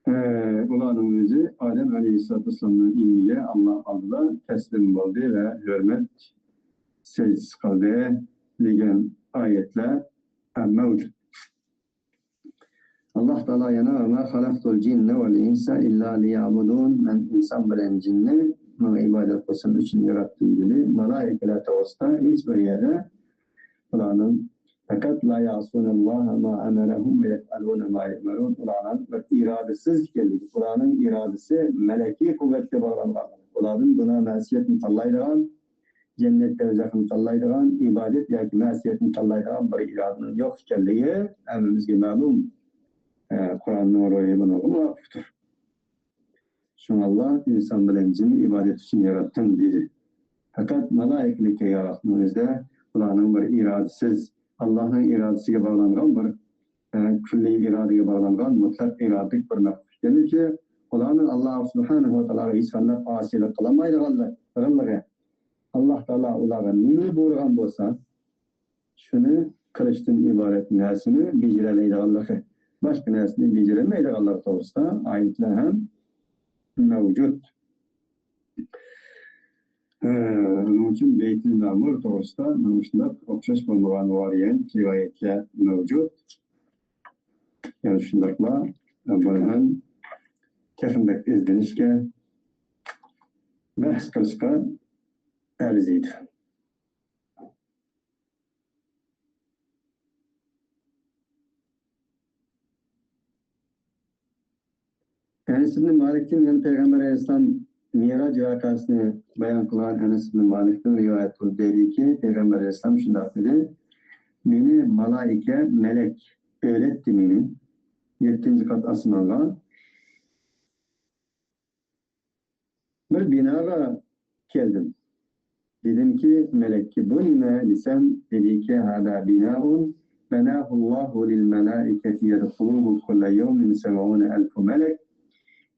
ئە، ئۇلارنىڭ ئۆزى ئادەم ئەلەيھىسسالاتۇ ۋەسسالامنىڭ ئىلمىگە ئاللا ئالدىدا تەسلىم بولدى ۋە ھۆرمەت سەجدىسى قىلدى دېگەن ئايەتلەر، ئە، مەۋجۇت. ئاللا تائالا يەنە، وما خلقت الجن والإنس إلا ليعبدون، مەن ئىنسان بىلەن جىننى ماڭا ئىبادەت قىلسۇن ئۈچۈن ياراتتىم دېدى. مالائىكىلەر توغرىسىدا ھېچ بىر يەردە ئۇلارنىڭ، فقط لا يعصون الله ما أمرهم ويفعلون ما يؤمرون، ئۇلارنىڭ بىر ئىرادىسىز ئىكەنلىكى، ئۇلارنىڭ ئىرادىسى مەلىكىي قۇۋۋەتكە باغلانغان، ئۇلاردىن گۇناھ مەسىيەتنى تاللايدىغان، جەننەت، دوزاخنى تاللايدىغان، ئىبادەت ياكى مەسىيەتنى تاللايدىغان بىر ئىرادىنىڭ يوق ئىكەنلىكى ھەممىمىزگە مەلۇم. ئە، قۇرئاننىڭ روھى بۇنىڭغا مۇۋاپىقتۇر. شۇڭا ئاللا ئىنسان بىلەن جىننى ئىبادەت ئۈچۈن ياراتتىم دېدى. پەقەت مالائىكىنى كەلگەن ۋاقتىمىزدا ئۇلارنىڭ بىر ئىرادىسىز، ئاللانىڭ ئىرادىسىگە باغلانغان بىر، ئە، كۈللىي ئىرادىگە باغلانغان مۇتلەق ئىرادىلىك بىر مەخلۇق ئىكەنلىكى، ئۇلارنىڭ ئاللا سۇبھانەھۇ ۋە تائالاغا ھېچقانداق ئاسىيلىق قىلالمايدىغانلىقى، ئاللا تائالا ئۇلارغا نېمىنى بۇيرۇغان بولسا، شۇنى قىلىشتىن ئىبارەت نەرسىنى بېجىرەلەيدىغانلىقى، باشقا نەرسىنى بېجىرەلمەيدىغانلىقى توغرىسىدا ئايەتلەر ھەم مەۋجۇت. ئە، ئۇنىڭ ئۈچۈن بەيتۇل مەمۇر توغرىسىدا مانا مۇشۇنداق ئوخشاش بولمىغان ۋارىيانت رىۋايەتلەر مەۋجۇت. يەنە شۇنداقلا، ئە، بۇنى ھەم تېخىمۇ بەك ئىزدىنىشكە، بەھس قىلىشقا ئەرزىيدۇ. ئەنەس ئىبنى مالىكتىن يەنە پەيغەمبەر ئەلەيھىسسالام مىراج ۋەقەسىنى بايان قىلغان ئەنەس ئىبنى مالىكتىن رىۋايەت قىلىپ دەيدىكى، پەيغەمبەر ئەلەيھىسسالام شۇنداق دېدى، مېنى مالايىكە، مەلەك ئۆرلەتتى مېنى يەتتىنچى قات ئاسمانغا. بىر بىناغا كەلدىم. دېدىمكى، مەلەككە، بۇ نېمە دېسەم، دېدىكى، هذا بناء بناه الله للملائكة يدخلوه كل يوم سبعون ألف ملك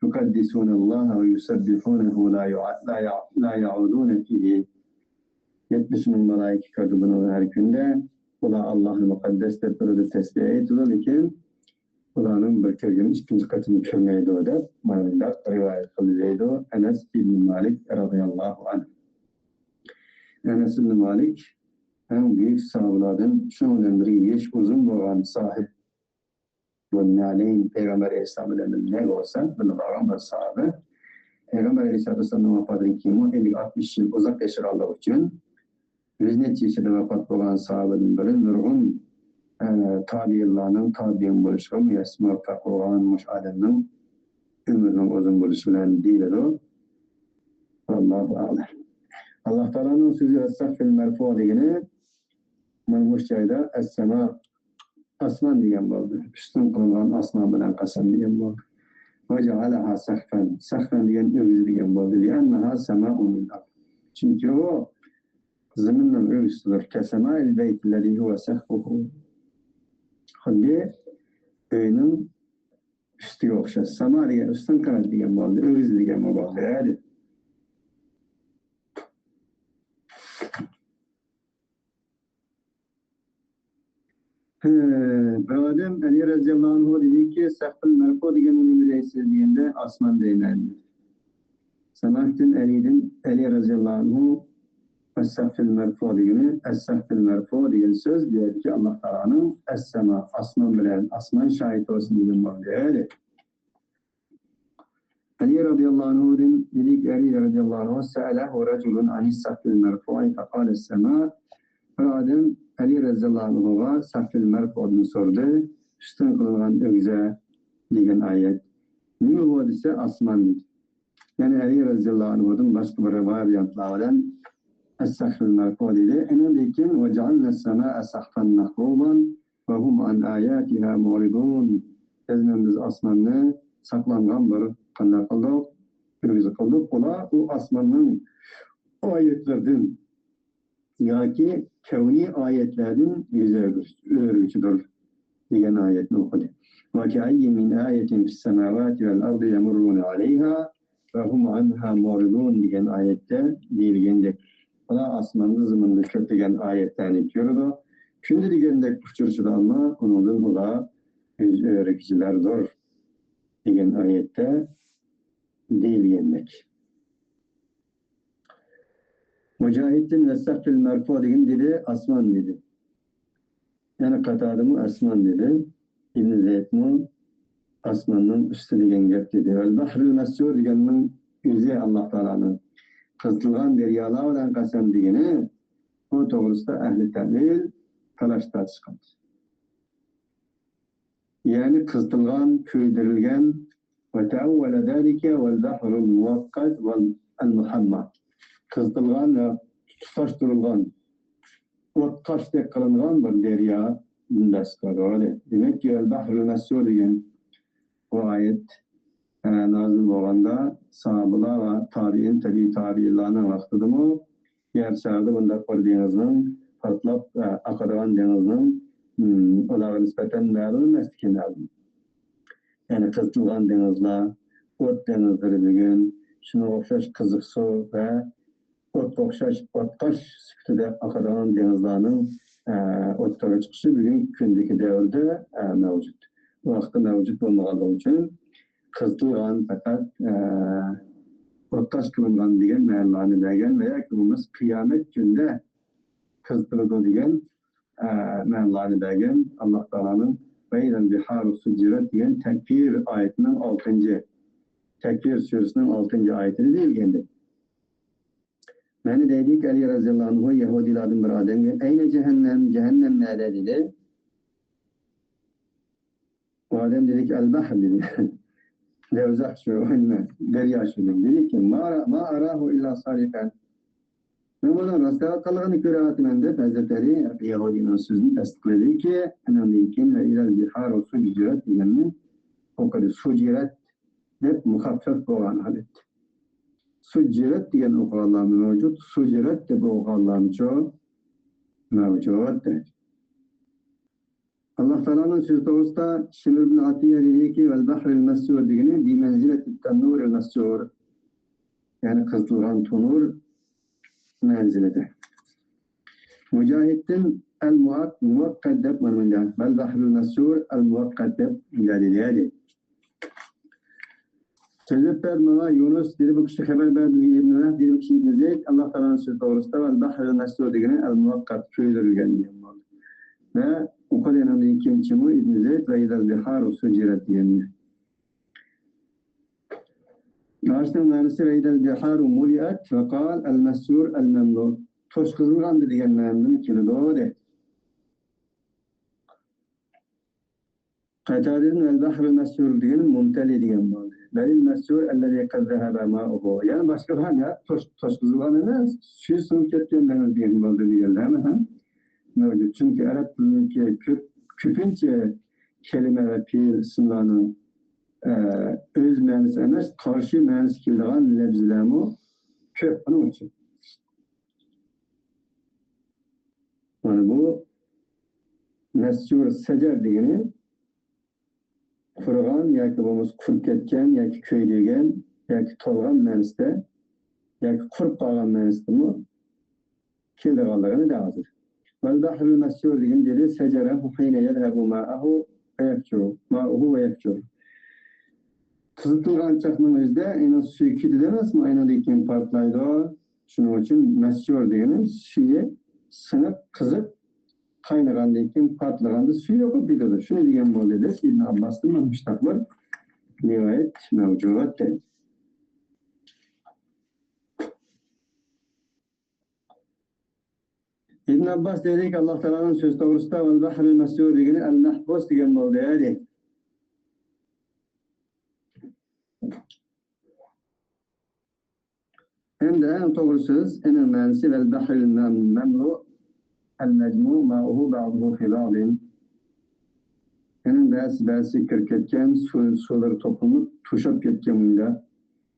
يقدسون الله ويسبحونه لا يع-، لا يع-، لا يعودون فيه. يەتمىش مىڭ مالايىكە كىرىدۇ بۇنىڭغا ھەر كۈندە. ئۇلار ئاللاھنى مۇقەددەس دەپ تۇرىدۇ، تەسبىھ ئېيتىدۇ، لېكىن ئۇلارنىڭ بىر كىرگىنى ئىككىنچى قېتىمغا كىرمەيدۇ دەپ مانا مۇنداق رىۋايەت قىلدى دەيدۇ ئەنەس ئىبن مالىك رەزىياللاھۇ ئەنھۇ. ئەنەس ئىبن مالىك ئەڭ بۈيۈك ساھابىلاردىن، شۇنىڭ بىلەن بىرگە يېشى ئۇزۇن بولغان ساھىب بۇ نەلەين، پەيغەمبەر ئەلەيھىسسالام بىلەن بىللە بولسا، بىللە بارغان بىر ساھابە. پەيغەمبەر ئەلەيھىسسالام ۋاپاتىدىن كېيىنمۇ ئەللىك ئاتمىش يىل ئۇزاق ياشىغانلىقى ئۈچۈن، يۈز نەچچە يېشىدا ۋاپات بولغان ساھابىدىن بىرى، نۇرغۇن، ئە، تابىئىنلارنىڭ تابىئىن بولۇشىغا مۇيەسسەر مۇۋەپپەق بولغان، مۇشۇ ئادەمنىڭ ئۆمرىنىڭ ئۇزۇن بولۇشى بىلەن دېيىلىدۇ. ۋاللاھۇ ئەئلەم. ئاللاھ تائالانىڭ سۆزى «ۋەسسەقفىل مەرفۇ» دېگىنى مانا مۇشۇ جايدا «ئەسسەما» ئاسمان دېگەن بولدى. ئۈستۈن قىلىنغان ئاسمان بىلەن قەسەم دېگەن بولدى. «ۋەجەئەلەھا سەقفەن». سەقفەن دېگەن ئۆگزە دېگەن بولدى. «لىئەننەھا سەماءۇن مىنەل ئەرز». چۈنكى ئۇ زېمىننىڭ ئۆگزىسىدۇر. «كەسەمائىل بەيتىللەزى ھۇۋە سەقفۇھۇ». خۇددى ئۆينىڭ ئۈستىگە ئوخشاش. سەما دېگەن ئۈستۈن قانات دېگەن بولدى. ئۆگزە دېگەن بولدى. ھە، بىر ئادەم ئەلى رەزىياللاھۇ ئەنھۇ دېدىكى، «سەقفىل مەرفۇ دېگەننى نېمە دەيسىز؟» دېگەندە، «ئاسمان دەيمەن» دېدى. ساماھتىن ئەلىدىن، ئەلى رەزىياللاھۇ ئەنھۇ، «ئەسسەقفىل مەرفۇ» دېگىنى، «ئەسسەقفىل مەرفۇ» دېگەن سۆز بۇ يەردىكى ئاللاھ تائالانىڭ «ئەسسەما»، ئاسمان بىلەن، ئاسمان شاھىت بولسۇن دېگەن مەنىدە. ئەلى رەزىياللاھۇ ئەنھۇدىن دېدىكى، ئەلى رەزىياللاھۇ ئەنھۇ، «سەئەلەھۇ رەجۇلۇن ئەنىس سەقفىل مەرفۇئى فەقالە سەما». بىر ئادەم ئەلى رەزىياللاھۇ ئەنھۇغا سەقفىل مەرفۇدىن سورىدى، ئۈستۈن قىلىنغان ئۆگزە دېگەن ئايەت. نېمە بۇ دېسە، ئاسمان دېدى. يەنە ئەلى رەزىياللاھۇ ئەنھۇدىن باشقا بىر ۋارىيانتلار بىلەن ئەس-سەقفىل مەرفۇ دېدى. ئۇنىڭدىن كېيىن، «ۋەجەئەلنەس سەمائە سەقفەن مەھفۇزەن ۋە ھۇم ئەن ئاياتىھا مۇئرىزۇن». بىز، بىز ئاسماننى ساقلانغان بىر قانداق قىلدۇق؟ ئۆگزە قىلدۇق. ئۇلار ئۇ ئاسماننىڭ ئايەتلىرىدىن ياكى كەۋنىي ئايەتلەردىن يۈز ئۆرۈگۈچىدۇر دېگەن ئايەتنى ئوقۇدى. «ۋەكەئەييىن مىن ئايەتىن فىس سەماۋاتى ۋەل ئەردى يەمۇررۇنە ئەلەيھا ۋە ھۇم ئەنھا مۇئرىزۇن» دېگەن ئايەتتە دېيىلگەندەك، ئۇلار ئاسماندا، زېمىندا كۆپلىگەن ئايەتلەرنى كۆرىدۇ، كۈندە دېگەندەك ئۇچرىشىدۇ، ئەمما ئۇنىڭدىن ئۇلار يۈز ئۆرۈگۈچىلەردۇر دېگەن ئايەتتە دېيىلگەندەك. مۇجاھىدتىن «ۋەسسەقفىل مەرفۇ» دېگىنى دېدى، ئاسمان دېدى. يەنە قاتادىمۇ ئاسمان دېدى. ئىبن زەيدمۇ ئاسماننىڭ ئۈستى دېگەن گەپ دېدى. «ۋەل بەھرىل مەسجۇر» دېگەننىڭ ئۆزى ئاللاھ تائالانىڭ «قىزىتىلغان دەريالار بىلەن قەسەم» دېگىنى، بۇ توغرىسىدا ئەھلى تەئۋىل تالاش تارتىشقان. يەنى قىزىتىلغان، كۆيدۈرۈلگەن، ۋە تەئەۋۋەلە زالىكە ۋەل بەھرۇل مۇۋەققەت ۋەل، ئەل مۇھەممە. قىزىتىلغان ۋە تۇتاشتۇرۇلغان، ئوتقاشتەك قىلىنغان بىر دەريا مۇنداق قىلىدۇ. دېمەككى، ۋەل بەھرۇل مەسجۇر دېگەن بۇ ئايەت، ئە، نازىل بولغاندا، ساھابىلار ۋە تابىئىن، تەبىئىي تابىئىنلارنىڭ ۋاقتىدىمۇ يەر شارىدا بۇنداق بىر دېڭىزنىڭ پارتلاپ، ئە، ئاقىدىغان دېڭىزنىڭ، ئىم، ئۇلارغا نىسبەتەن مەلۇم ئەمەسلىكى مەلۇم. يەنى قىزىتىلغان دېڭىزلار، ئوت دېڭىزلىرى بۈگۈن شۇنىڭغا ئوخشاش قىزىق سۇ ۋە ئوتقا ئوخشاش ئوتقاش سۈپىتىدە ئاقىدىغان دېڭىزلارنىڭ، ئە، ئوتتۇرىغا چىقىشى بۈگۈنكى كۈندىكى دەۋردە، ئە، مەۋجۇت. ئۇ ۋاقىتتا مەۋجۇت بولمىغانلىقى ئۈچۈن قىزىتىلغان پەقەت، ئە، ئوتتاش قىلىنغان دېگەن مەنىلارنى بەرگەن ۋە ياكى بولمىسا قىيامەت كۈنىدە قىزىتىلىدۇ دېگەن، ئە، مەنىلارنى بەرگەن ئاللاھ تائالانىڭ «وإذا البحار سجرت» دېگەن تەكۋىر ئايىتىنىڭ ئالتىنچى، تەكۋىر سۈرىسىنىڭ ئالتىنچى ئايىتىدە دېيىلگەندەك. مەنە دەيدىكى، ئەلى رەزىياللاھۇ ئەنھۇ يەھۇدىيلاردىن بىر ئادەمگە «أين جهنم؟ جەھەننەم نەدە؟» دېدى. ئۇ ئادەم دېدىكى، «البحر» دېدى. «دەۋزەخ شۇ، نېمە، دەريا شۇ» دېدى. دېدىكى، «ما، ما أراه إلا صارخا.» مەن بۇنىڭ راست دەۋاتقانلىقىنى كۆرۈۋاتىمەن دەپ، ھەزرىتى ئەلى يەھۇدىينىڭ سۆزىنى تەستىقلىدىكى، ئاندىن كېيىن «وإذا البحار سجرت» دېگەننى ئوقۇدى. سۇجرەت دەپ مۇخەففەف بولغان ھالەت. سۇجرەت دېگەن ئوقۇغانلارمۇ مەۋجۇت، سۇجرەت دەپ ئوقۇغانلارمۇچۇ مەۋجۇت. ئاللاھ تائالانىڭ سۆزى توغرىسىدا شىمر ئىبن ئاتىيە دېدىكى، «والبحر المسجور» دېگىنى «بمنزلة التنور المسجور». يەنى قىزىتىلغان تونۇر مەنزىلىدە. مۇجاھىدتىن «ئەل مۇۋەققەت» دەپ مانا مۇنداق، «والبحر المسجور الموقت» دەپ مۇنداق دېدى. سۆزلەپ بەردى ماڭا يۇنۇس، دېدى، بۇ كىشى خەۋەر بەردى بىزگە، ئىبن ۋەھب، دېدى، بۇ كىشى ئىبن زەيد، ئاللاھ تائالانىڭ سۆزى توغرىسىدا، «ۋەل بەھرىل مەسجۇر» دېگىنى ئەل مۇۋەققەت، كۆيدۈرۈلگەن دېگەن بولدى. ۋە ئوقۇدى ئاندىن كېيىن چىمۇ ئىبن زەيد، «ۋە ئىزەل بىھارۇ سۇجىرەت» دېگەننى. ئاشۇنىڭ مەنىسى «ۋە ئىزەل بىھارۇ مۇلىئەت» ۋە قال «ئەل مەسجۇر ئەل مەملۇ». توشقۇزۇلغاندا دېگەن مەنىدىن كېلىدۇ، دەيدۇ. قەتادىدىن «ۋەل بەھرۇل مەسجۇر» دېگىن مۇمتەلى دېگەن بولدى. «بەلىل مەسجۇر ئەللەزى قەد زەھەبە ماؤۇھۇ». يەنى باشقىلار، يا، توش-، توشقۇزۇلغان ئەمەس، سۈيى سىڭىپ كەتكەن دېڭىز دېگەن بولدى دېگەنلەرمۇ ھەم مەۋجۇت. چۈنكى ئەرەب تىلىنىڭكى كۆپ، كۆپىنچە كەلىمە ۋە پېئىل ئىسىملارنىڭ، ئە، ئۆز مەنىسى ئەمەس، قارشى مەنىسى كېلىدىغان لەپزىلەرمۇ كۆپ، ئۇنىڭ ئۈچۈن. مانا بۇ مەسجۇر سەجەر دېگىنى قۇرۇغان ياكى بولمىسا قۇرۇپ كەتكەن ياكى كۆيدۈرگەن ياكى تولغان مەنىسىدە ياكى قۇرۇپ قالغان مەنىسىدىمۇ كېلىدىغانلىقىنى دەۋاتىدۇ. «ۋەل بەھرۇل مەسجۇر» دېگىنى دېدى، «سەجەرە ھىنە يەزھەبۇ ماؤۇھۇ ۋە يەفجۇر، ماؤۇھۇ ۋە يەفجۇر». قىزىتىلغان چاغنىڭ ئۆزىدە ئۇنىڭ سۈيى كېتىدۇ ئەمەسمۇ، ئاندىن كېيىن پارتلايدۇ. شۇنىڭ ئۈچۈن مەسجۇر دېگىنى سۈيى سىڭىپ، قىزىپ، قاينىغاندىن كېيىن پارتلىغاندا سۈيى يوقاپ كېتىدۇ. شۇنى دېگەن بولدى دەپ ئىبن ئابباستىن مانا مۇشۇنداق بىر رىۋايەت مەۋجۇت دەيدۇ. ئىبن ئابباس دەيدىكى، ئاللاھ تائالانىڭ سۆزى توغرىسىدا «ۋەل بەھرىل مەسجۇر» دېگىنى ئەل مەھبۇس دېگەن بولدى، دەيدۇ. ھەمدە ئەڭ توغرا سۆز، ئۇنىڭ مەنىسى «ۋەل بەھرىل مەم-، مەملۇ ئەل مەجمۇ ماؤۇھۇ بەئزۇھۇ فى بەئزىن». ئۇنىڭ بەزىسى بەزىسىگە كىرىپ كەتكەن، سۇ، سۇلىرى توپلىنىپ، توشاپ كەتكەن مۇنداق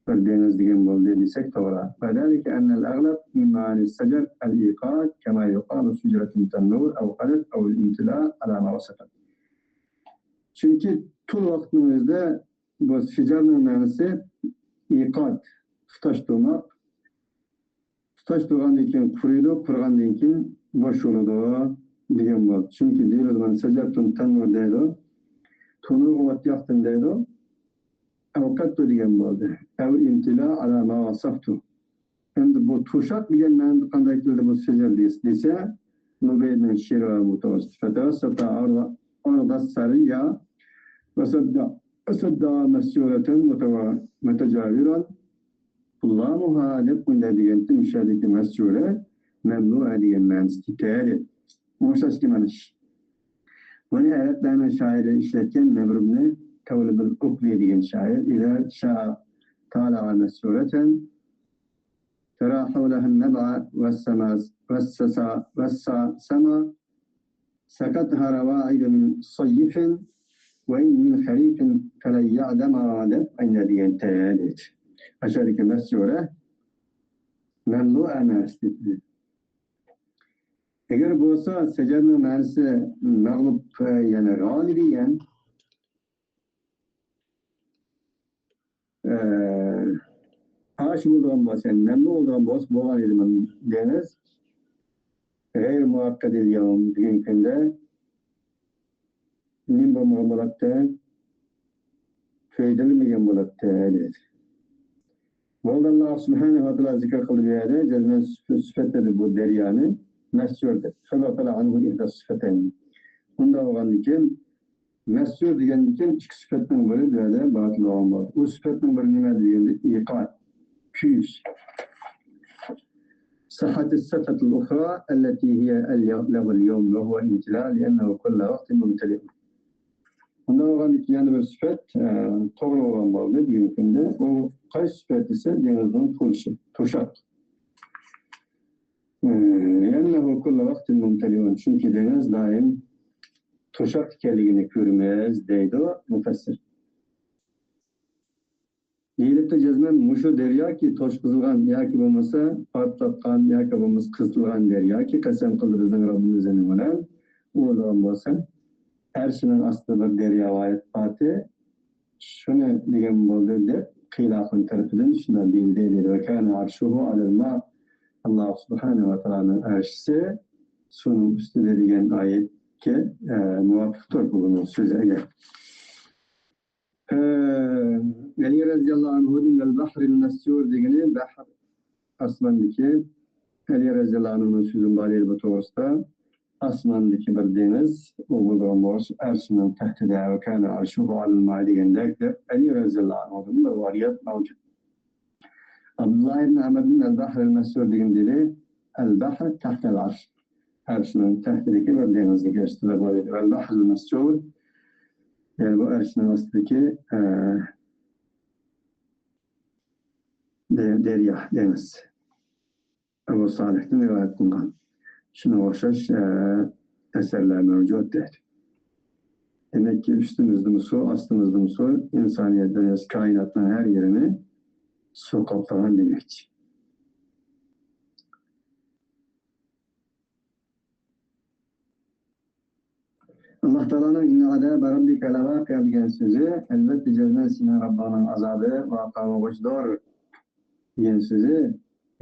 بىر دېڭىز دېگەن بولدى دېسەك توغرا. وذلك أن الأغلب من معاني السجر الإيقاد كما يقال سجرة التنور أو قدت أو الامتلاء على ما وصفت. چۈنكى تول ۋاقىتنىڭ ئۆزىدە بۇ سىجارنىڭ مەنىسى ئىقاد، تۇتاش تۇرماق. تۇتاش تۇرغاندىن كېيىن قۇرۇيدۇ، قۇرۇغاندىن كېيىن بوشىلىدۇ دېگەن بولدى. چۈنكى دېيىلىدۇ، مانا سەجەرتۇن تەننۇر دەيدۇ. تونۇرغا ئوت ياقتىم دەيدۇ. ئەۋقەتتۇ دېگەن بولدى. ئەۋ ئىمتىلا ئالا ما ۋەسەفتۇ. ئەمدى بۇ توشاق دېگەن مەنىدە قانداق كېلىدۇ بۇ سەجەر دېسە، نۇبەيدنىڭ شېئىرى بار بۇ توغرىسىدا. فتوسط عرض، عرض السريا وسد، وسد مسجورة متوا-، متجاورا. قلامها دەپ بۇنداق دېگەنتى، مۇشۇ يەردىكى مەسجۇرە مەملۇئە دېگەن مەنىسىدىكى دەپ. ئوخشاش مانا ئىش. بۇنى ئەرەبلەرنىڭ شائىرى ئىشلەتكەن، نەمر ئىبنى تەۋلىبىل ئۇقلى دېگەن شائىر. إذا شاء طالع مسجورة ترى حولها النبع والسما-، والسسا-، والسسما سقتها رواعد من صيف وإن من خريف فلن يعدما دەپ ئەينە دېگەنتى دەيدۇ. ئاشۇدىكى مەسجۇرە مەملۇئە مەنىسىدە. ئەگەر بولسا سەجەرنىڭ مەنىسى مەغلۇپ، يەنى غالىبىيەن، ئە، ئاشۇ بولىدىغان بولسا، نەملىك بولىدىغان بولسا بولغان ئىدى دېڭىز. غەيرىي مۇئەققەت ئىدى يەۋم، بۈگۈنكى كۈندە نېمە بولمىغان بولاتتى؟ كۆيدۈرۈلمىگەن بولاتتى، دەيدۇ. بولدى، ئاللا سۇبھانەھۇ ۋە تائالا زىكىر قىلدى بۇ يەردە، جەزمەن سۈپەتلىدى بۇ دەريانى مەسجۇر دەپ. فَبَطَلَ عَنْهُ إِحْدَى الصِّفَتَيْنِ. ئۇنداق بولغاندىكىن، مەسجۇر دېگەندىكىن ئىككى سۈپەتنىڭ بىرى بۇ يەردە باتىل بولغان بولدى. ئۇ سۈپەتنىڭ بىرى نېمە دېگەندە، ئىيقان، كۆيۈش. صَحَّتِ الصِّفَةُ الْأُخْرَى الَّتِي هِيَ لَهُ الْيَوْمُ وَهُوَ الْامْتِلَاءُ لِأَنَّهُ كُلَّ وَقْتٍ مُمْتَلِئٌ. بۇنداق بولغاندىكىن يەنە بىر سۈپەت، ئە، توغرا بولغان بولدى بۈگۈنكى كۈندە. ئۇ قايسى سۈپەت دېسە، دېڭىزنىڭ تولۇشى، توشاق. ئە، لِأَنَّهُ كُلَّ وَقْتٍ مُمْتَلِئٌ. چۈنكى دېڭىز دائىم توشاق ئىكەنلىكىنى كۆرىمىز، دەيدۇ مۇپەسسىر. دېيىلىپتۇ جەزمەن مۇشۇ دەرياكى توشقۇزۇلغان ياكى بولمىسا پارتلاتقان ياكى بولمىسا قىزىتىلغان دەرياكى قەسەم قىلدى بىزنىڭ رەببىمىز دېگەن بىلەن، ئۇ بولغان بولسا ئەرشىنىڭ ئاستىدا بىر دەريا بار پاتى، شۇنى دېگەن بولدى دەپ قىيىل ئاخۇن تەرىپىدىن شۇنداق دېيىلدى دەيدۇ. وَكَانَ عَرْشُهُ عَلَى الْمَاءِ. ئاللا سۇبھانەھۇ ۋە تائالانىڭ ئەرشىسى سۇنىڭ ئۈستىدە دېگەن ئايەتكە، ئە، مۇۋاپىقتۇر بۇنىڭ سۆزى ئەگەر. ئەلى رەزىياللاھۇ ئەنھۇدىن ۋەل بەھرىل مەسجۇر دېگىنى بەھر، ئاسماندىكى، ئەلى رەزىياللاھۇ ئەنھۇنىڭ سۆزى بار ئىدى بۇ توغرىسىدا. ئاسماندىكى بىر دېڭىز، ئۇ بولغان بولسا ئەرشىنىڭ تەھتىدە، ۋە كانە ئەرشۇھۇ ئەلەل مائى دېگەندەك دەپ، ئەلى رەزىياللاھۇ ئەنھۇدىن بىر رىۋايەت مەۋجۇت. ئابدۇللا ئىبن ئەمردىن ئەل بەھرىل مەسجۇر دېگىنى دېدى، ئەل بەھر تەھتەل ئەرش. ئەرشنىڭ تەھتىدىكى بىر دېڭىزنى كۆرسىتىدۇ. ۋەل بەھرىل مەسجۇر، يەنى بۇ ئەرشنىڭ ئاستىدىكى، ئە، دە-، دەريا، دېڭىز. ئەبۇ سالىھتىن رىۋايەت قىلغان. شۇنىڭغا ئوخشاش، ئە، ئەسەرلەر مەۋجۇت دەيدۇ. دېمەككى، ئۈستىمىزدىمۇ سۇ، ئاستىمىزدىمۇ سۇ، ئىنسانىيەت دۇنياسى، كائىناتنىڭ ھەر يېرىنى سۇ قاپلىغان دېمەكچى. ئاللا تائالانىڭ «إِنَّ عَذَابَ رَبِّكَ لَوَاقِعٌ» دېگەن سۆزى، ئەلۋەتتە جەزمەن سېنىڭ رەببىڭنىڭ ئازابى ۋەقە بولغۇچىدۇر دېگەن سۆزى،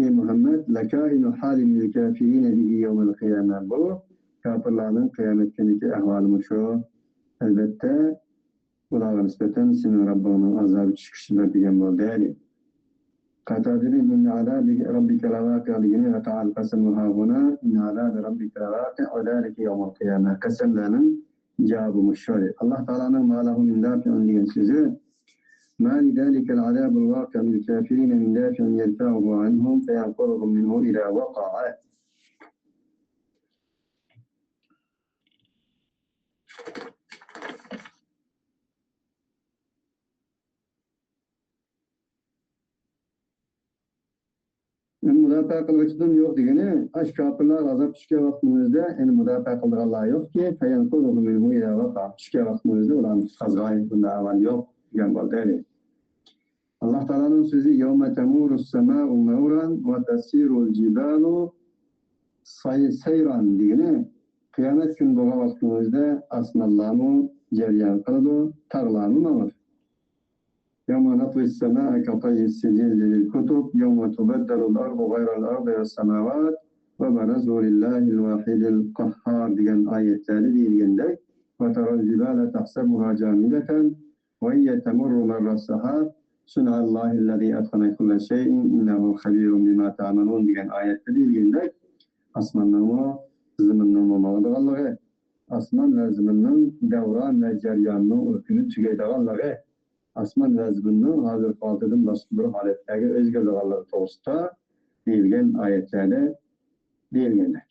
ئى مۇھەممەد، لَكَائِنُ حَالٍ لِلْكَافِرِينَ بِهِ يَوْمَ الْقِيَامَةِ. بۇ كاپىرلارنىڭ قىيامەت كۈنىدىكى ئەھۋالى مۇشۇ. ئەلۋەتتە، ئۇلارغا نىسبەتەن سېنىڭ رەببىڭنىڭ ئازابى چۈشكۈچىدۇر دېگەن بولدى. قاتادىدىن «إِنَّ عَذَابَ رَبِّكَ لَوَاقِعٌ» دېگىنى، «وَقَعَ الْقَسَمُ هَاهُنَا إِنَّ عَذَابَ رَبِّكَ لَوَاقِعٌ وَذَٰلِكَ يَوْمُ الْقِيَامَةِ». قەسەملەرنىڭ جاۋابى مۇشۇ. ئاللا تائالانىڭ «مَا لَهُ مِن دَافِعٍ» دېگەن سۆزى، «مَا لِذَٰلِكَ الْعَذَابِ الْوَاقِعِ لِلْكَافِرِينَ مِن دَافِعٍ يَدْفَعُهُ عَنْهُمْ فَيَنْقَذُهُمْ مِنْهُ إِذَا وَقَعَ». مۇداپىئە قىلغۇچىدىن يوق دېگىنى، ئاشۇ كاپىرلار ئازاب چۈشكەن ۋاقتىنىڭ ئۆزىدە، يەنى مۇداپىئە قىلىدىغانلار يوقكى، فَيَنْقَذُهُمْ مِنْهُ إِذَا وَقَعَ. چۈشكەن ۋاقتىنىڭ ئۆزىدە ئۇلارنى قۇتقازغاي، بۇنداق ئەھۋال يوق دېگەن بولدى. ئاللا تائالانىڭ سۆزى، «يَوْمَ تَمُورُ السَّمَاءُ مَوْرًا وَتَسِيرُ الْجِبَالُ سَيْ-، سَيْرًا» دېگىنى، قىيامەت كۈنى بولغان ۋاقتىنىڭ ئۆزىدە ئاسمانلارمۇ جەريان قىلىدۇ، تاغلارمۇ ماڭىدۇ. يَوْمَ نَطْوِي السَّمَاءَ كَطَيِّ السِّجِلِّ لِلْكُتُبِ يَوْمَ تُبَدَّلُ الْأَرْضُ غَيْرَ الْأَرْضِ وَالسَّمَاوَاتُ وَبَرَزُوا لِلَّهِ الْوَاحِدِ الْقَهَّارِ دېگەن ئايەتلەردە دېيىلگەندەك، وَتَرَى الْجِبَالَ تَحْسَبُهَا جَامِدَةً وَهِيَ تَمُرُّ مَرَّ السَّحَابِ، صُنْعَ اللَّهِ الَّذِي أَتْقَنَ كُلَّ شَيْءٍ إِنَّهُ خَبِيرٌ بِمَا تَعْمَلُونَ دېگەن ئايەتتە دېيىلگەندەك، ئاسماننىڭمۇ، زېمىننىڭمۇ ماڭىدىغانلىقى، ئاسمان ۋە زېمىننىڭ دەۋران ۋە جەريانىنىڭ ئۆتكىنى تۈگەيدىغانلىقى، ئاسمان ۋە زېمىننىڭ ھازىرقى ھالىتىدىن باشقا بىر ھالەتلەرگە ئۆزگىرىدىغانلىقى توغرىسىدا دېيىلگەن ئايەتلەردە دېيىلگەندەك.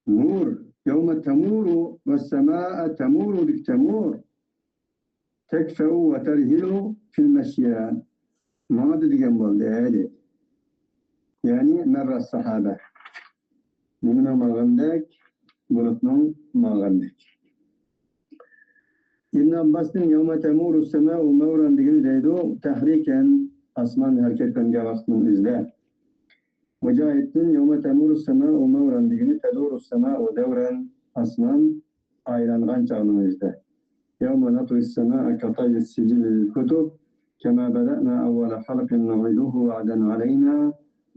نور. يَوْمَ تَمُورُ وَالسَّمَاءَ تَمُورُ دېگەن تەمۇر. تَكْفَأُ وَتَرْهِلُ فِي الْمَشْيَى. ماڭىدۇ دېگەن بولدى، دەيدۇ. يەنى مَرَّ السَّحَابَ. نېمىنىڭ ماڭغىنىدەك؟ بۇلۇتنىڭ ماڭغىنىدەك. ئىبن ئابباستىن «يَوْمَ تَمُورُ السَّمَاءُ مَوْرًا» دېگىنى دەيدۇ، تەھرىكەن، ئاسمان ھەرىكەتلەنگەن ۋاقىتنىڭ ئۆزىدە. مۇجاھىدتىن «يَوْمَ تَمُورُ السَّمَاءُ مَوْرًا» دېگىنى «تَدُورُ السَّمَاءُ دَوْرًا»، ئاسمان ئايلانغان چاغنىڭ ئۆزىدە. «يَوْمَ نَطْوِي السَّمَاءَ كَطَيِّ السِّجِلِّ لِلْكُتُبِ كَمَا بَدَأْنَا أَوَّلَ خَلْقٍ نُعِيدُهُ وَعْدًا عَلَيْنَا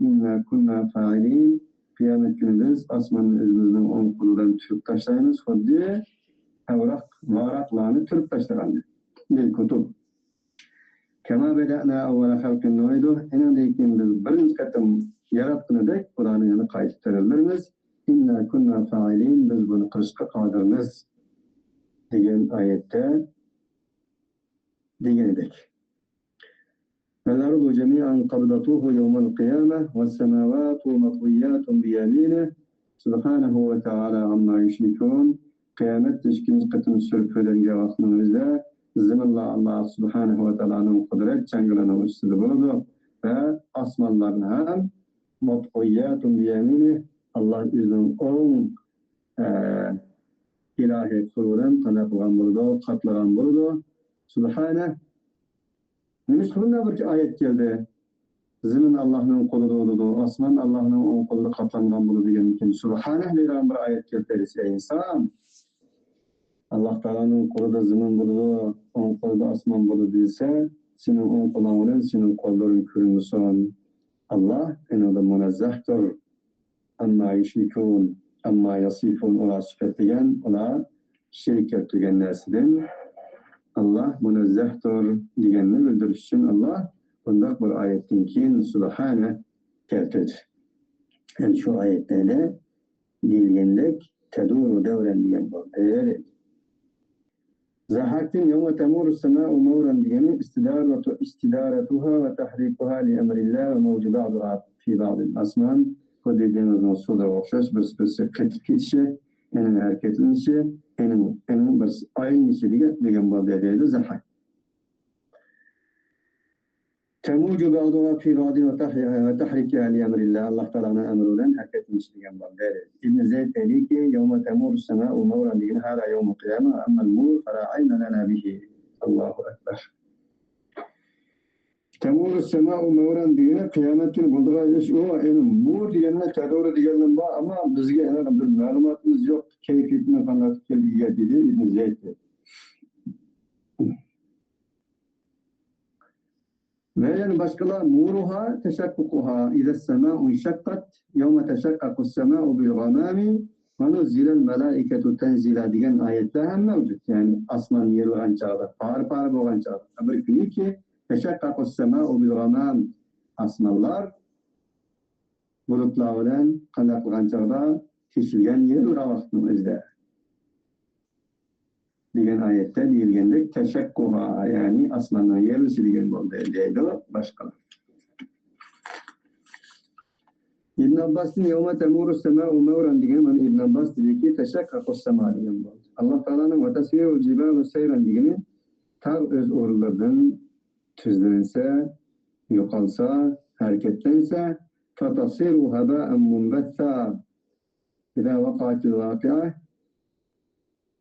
إِنَّا كُنَّا فَاعِلِينَ». قىيامەت كۈنى بىز ئاسماننى ئۆزىمىزنىڭ ئوڭ قولى بىلەن تۈرۈپ تاشلايمىز، خۇددى ئەۋراق، ۋاراقلارنى تۈرۈپ تاشلىغاندەك. لىلكتب. كما بدأنا أول خلق نعيده، ئېنىڭدىن كېيىن بىز بىرىنچى قېتىم ياراتقىنىدەك ئۇلارنى يەنە قايتا تىرىلدۈرىمىز. إنا كنا فاعلين، بىز بۇنى قىلىشقا قادىرمىز، دېگەن ئايەتتە دېگىنىدەك. والأرض جميعا قبضته يوم القيامة والسماوات مطويات بيمينه سبحانه وتعالى عما يشركون. قىيامەت ئىككىنچى قېتىم سۈرۈپ كۆتۈرۈلگەن ۋاقتىنىڭ ئۆزىدە زېمىنلار ئاللا سۇبھانەھۇ ۋە تائالانىڭ قۇدرەت چاڭگىلىنىڭ ئۈستىدە بولىدۇ ۋە ئاسمانلارنى ھەم مطويات بيمينه، ئاللا ئۆزىنىڭ ئوڭ، ئە، ئىلاھىي قولى بىلەن قانداق قىلغان بولىدۇ، قاتلىغان بولىدۇ. سۇبھانە. نېمىشقا بۇنداق بىر ئايەت كەلدى؟ زېمىن ئاللانىڭ قولىدا بولىدۇ، ئاسمان ئاللانىڭ ئوڭ قولىدا قاپلانغان بولىدۇ دېگەندىكىن، سۇبھانە دەيدىغان بىر ئايەت كەلتۈرسە، ئىنسان ئاللا تائالانىڭ قولىدا زېمىن بولىدۇ، ئوڭ قولىدا ئاسمان بولىدۇ دېسە، سېنىڭ ئوڭ قولۇڭ بىلەن سېنىڭ قوللىرىڭ كۆرۈنمىسۇن. ئاللا ئېنىڭدىن مۇنەززەھتۇر. ئەمما يۇشرىكۇن، ئەمما يەسىفۇن، ئۇلار سۈپەتلىگەن، ئۇلار شېرىك كەلتۈرگەن نەرسىدىن ئاللا مۇنەززەھتۇر دېگەننى بىلدۈرۈش ئۈچۈن ئاللا بۇنداق بىر ئايەتتىن كېيىن سۇبھانە كەلتۈردى. يەنى شۇ ئايەتلەردە دېيىلگەندەك تەدۇرۇ دەۋرەن دېگەن بولدى. زەھاكتىن يوم تەمۇرۇ سەماء مەۋرەن دېگىنى ئىستىدارەتۇ، ئىستىدارەتۇھا ۋە تەھرىكۇھا لىئەمرىللا ۋە مەۋجۇ بەئزىھا فى بەئزىل ئەزمان. خۇددى دېڭىزنىڭ سۇلىرى ئوخشاش، بىرسى بىرسىگە قېتىپ كېتىشى، ئېنىڭ ھەرىكەتلىنىشى، ئېنىڭ، ئېنىڭ بىرسى ئايلىنىشى دېگەن، دېگەن بولدى دەيدۇ زەھاك. تەمۇجۇ بەئزىھا فى بەئزىن ۋە تەھرىكىھا لىئەمرىللا، ئاللا تائالانىڭ ئەمرى بىلەن ھەرىكەتلىنىشى دېگەن بولدى. ئىبن زەيد دەيدىكى، يوم تەمۇرۇ سەماء مەۋرەن دېگىنى ھازا يومۇل قىيامە، ئەممەل مۇر فەلا ئەينە لەنا بىھى. ئاللاھۇ ئەكبەر. تەمۇرۇ سەماء مەۋرەن دېگىنى قىيامەت كۈنى بولىدىغان ئىش ئۇ. ئەنە مۇر دېگەننى تەدۇرۇ دېگەنلەر بار، ئەمما بىزگە ئەنە بىر مەلۇماتىمىز يوق. كەيپىيىتىنى قانداق ئىكەنلىكىگە دېدى ئىبن زەيد. ۋە يەنە باشقىلار، مۇرۇھا تەشەققۇقۇھا، ئىزەس سەماءۇ ئىنشەققەت، يەۋمە تەشەققەقۇس سەماءۇ بىل غامامى ۋە نۇززىلەل مەلائىكەتۇ تەنزىلا دېگەن ئايەتلەر ھەم مەۋجۇت. يەنى ئاسمان يېرىلغان چاغدا، پارە-پارە بولغان چاغدا، بىر كۈنىكى، تەشەققەقۇس سەماءۇ بىل غامام، ئاسمانلار بۇلۇتلار بىلەن قانداق قىلغان چاغدا تېشىلگەن، يېرىلغان ۋاقىتنىڭ ئۆزىدە. دېگەن ئايەتتە دېيىلگەندەك، تەشەققۇھا، يەنى ئاسماننىڭ يېرىلىشى دېگەن بولدى، دەيدۇ باشقىلار. ئىبن ئابباستىن يەۋمە تەمۇرۇس سەماءۇ مەۋرەن دېگەن، مانا ئىبن ئابباس دېدىكى، تەشەققەقۇس سەما دېگەن بولدى. ئاللا تائالانىڭ ۋە تەسىرۇل جىبالۇ سەيرەن دېگىنى، تاغ ئۆز ئورۇنلىرىدىن تۈزلەنسە، يوقالسا، ھەرىكەتلەنسە، فتەسىرۇ ھەبائەن مۇنبەسسا. إذا وقعت الواقعة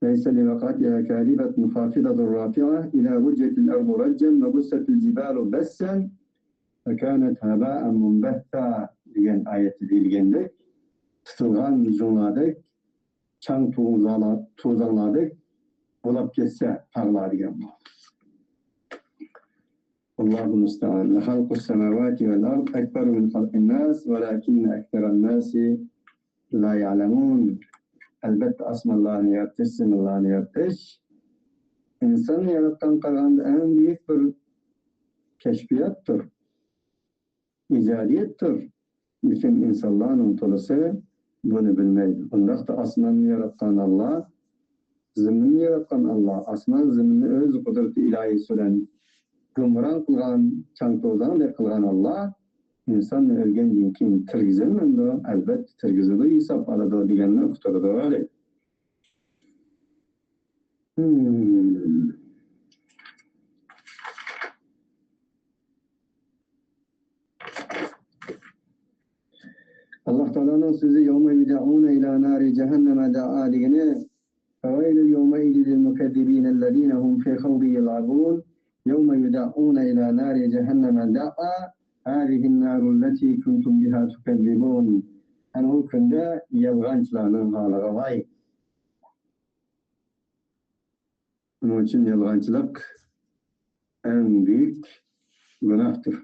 ليس لوقعتها كاذبة خافضة رافعة إذا رجت الأرض رجا وبست الجبال بسا فكانت هباء منبثا دېگەن ئايەتتە دېيىلگەندەك، تۇتۇلغان زۇڭلاردەك، چاڭ توزانلاردەك بولاپ كەتسە تاغلار دېگەن بۇ. والله المستعان. لخلق السماوات والأرض أكبر من خلق الناس ولكن أكثر الناس لا يعلمون. ئەلبەتتە، ئاسمانلارنى يارىتىش، زېمىنلارنى يارىتىش ئىنساننى ياراتقانغا قارىغاندا ئەڭ بۈيۈك بىر كەشپىياتتۇر، ئىجادىيەتتۇر. لېكىن ئىنسانلارنىڭ تولىسى بۇنى بىلمەيدۇ. ئۇنداقتا ئاسماننى ياراتقان ئاللا، زېمىننى ياراتقان ئاللا، ئاسمان زېمىننى ئۆز قۇدرىتى ئىلاھىيسى بىلەن گۇمران قىلغان، چاڭ توزاندەك قىلغان ئاللا ئىنساننى ئۆلگەندىن كېيىن تىرگىزەلمەمدۇ؟ ئەلبەتتە تىرگىزىدۇ، ھېساب ئالىدۇ دېگەننى ئۇقتۇرىدۇ. ئاللا تائالانىڭ سۆزى يومە يۇدەئۇنە ئىلە نارى جەھەننەمە دەئا دېگىنى فَوَيْلٌ يَوْمَئِذٍ لِلْمُكَذِّبِينَ الَّذِينَ هُمْ فِي خَوْضٍ يَلْعَبُونَ يَوْمَ يُدَعُّونَ إِلَى نَارِ جَهَنَّمَ دَعًّا هَذِهِ النَّارُ الَّتِي كُنْتُمْ بِهَا تُكَذِّبُونَ. ئەنە ئۇ كۈندە يالغانچىلارنىڭ ھالىغا ۋاي. ئۇنىڭ ئۈچۈن يالغانچىلىق ئەڭ بۈيۈك گۇناھتۇر.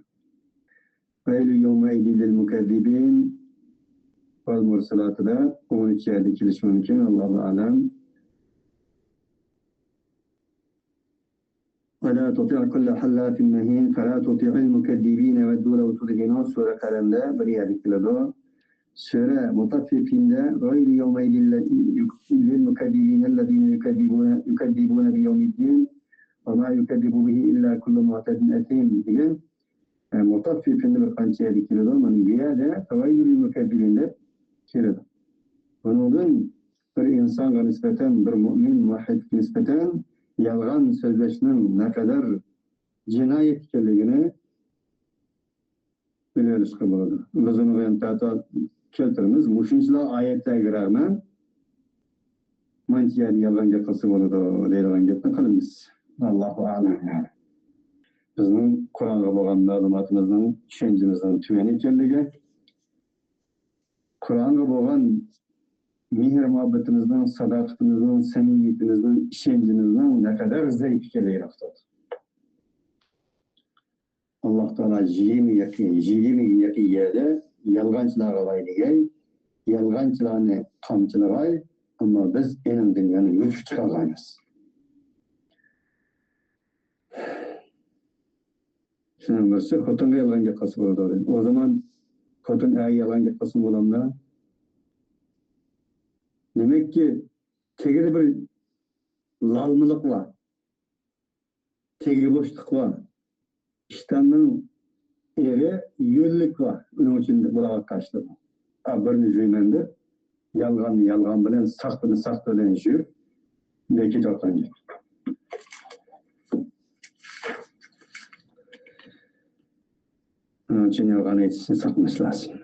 وَيْلٌ يَوْمَئِذٍ لِلْمُكَذِّبِينَ. ۋەل مۇرسالاتىدا ئون ئۈچ يەردە كېلىشى مۇمكىن. ئاللاھۇ ئەلەم. ولا تطع كل حلاف مهين فلا تطع المكذبين ودوا لو تدهن سۈرە قەلەمدە بىر يەردە كېلىدۇ. سۈرە مۇتەففىفىندە غير يومئذ للمكذبين الذين يكذبون يكذبون بيوم الدين وما يكذب به إلا كل معتد أثيم دېگەن، ئە، مۇتەففىفىندە بىر قانچە يەردە كېلىدۇ. مانا بۇ يەردە فوەيلۇل لىل مۇكەززىبىن دەپ كېلىدۇ. بۇنىڭدىن بىر ئىنسانغا نىسبەتەن، بىر مۇئمىن مۇۋەھھىدكە نىسبەتەن يالغان سۆزلەشنىڭ نەقەدەر جىنايەت ئىكەنلىكىنى بىلىۋېلىشقا بولىدۇ. بىز ئۇنىڭغا يەنە تەتۈر كەلتۈرىمىز. مۇشۇنچىلا ئايەتلەرگە رەغمەن مانچە يەردە يالغان گەپ قىلسا بولىدۇ دەيدىغان گەپنى قىلىمىز. ئاللاھۇ ئەلەم يەنى. بىزنىڭ قۇرئانغا بولغان مەلۇماتىمىزنىڭ، چۈشەنچىمىزنىڭ تۆۋەن ئىكەنلىكى، قۇرئانغا بولغان مېھىر-مۇھەببىتىمىزنىڭ، ساداقىتىمىزنىڭ، سەمىمىيىتىمىزنىڭ، ئىشەنچىمىزنىڭ نەقەدەر زەئىپ ئىكەنلىكىنى ئۇقتۇردى. ئاللاھ تائالا يىگىرمىگە يېقىن، يىگىرمىگە يېقىن يەردە يالغانچىلارغا ۋاي دېگەي، يالغانچىلارنى قامچىلىغاي، ئەمما بىز ئېنىڭدىن يەنە يۆتكىلىپ چىقارغايمىز. شۇنىڭ بىرسى خوتۇنغا يالغان گەپ قىلسا بولىدۇ. ئۇ زامان خوتۇن ئەرگە يالغان گەپ قىلسىمۇ بولامدا؟ دېمەككى، تېگىدە بىر لالمىلىق بار. تېگى بوشلۇق بار. ئىشتاننىڭ ئېرى يۆللۈك بار. ئۇنىڭ ئۈچۈن بۇلارغا قارشى، ئا، بىرنى جۇيمەن دەپ، يالغاننى يالغان بىلەن، ساختىنى ساختا بىلەن جۇيۇپ، بېكىتىۋاتقان گەپ. ئۇنىڭ ئۈچۈن يالغان ئېيتىشنى ساقلىنىش لازىم.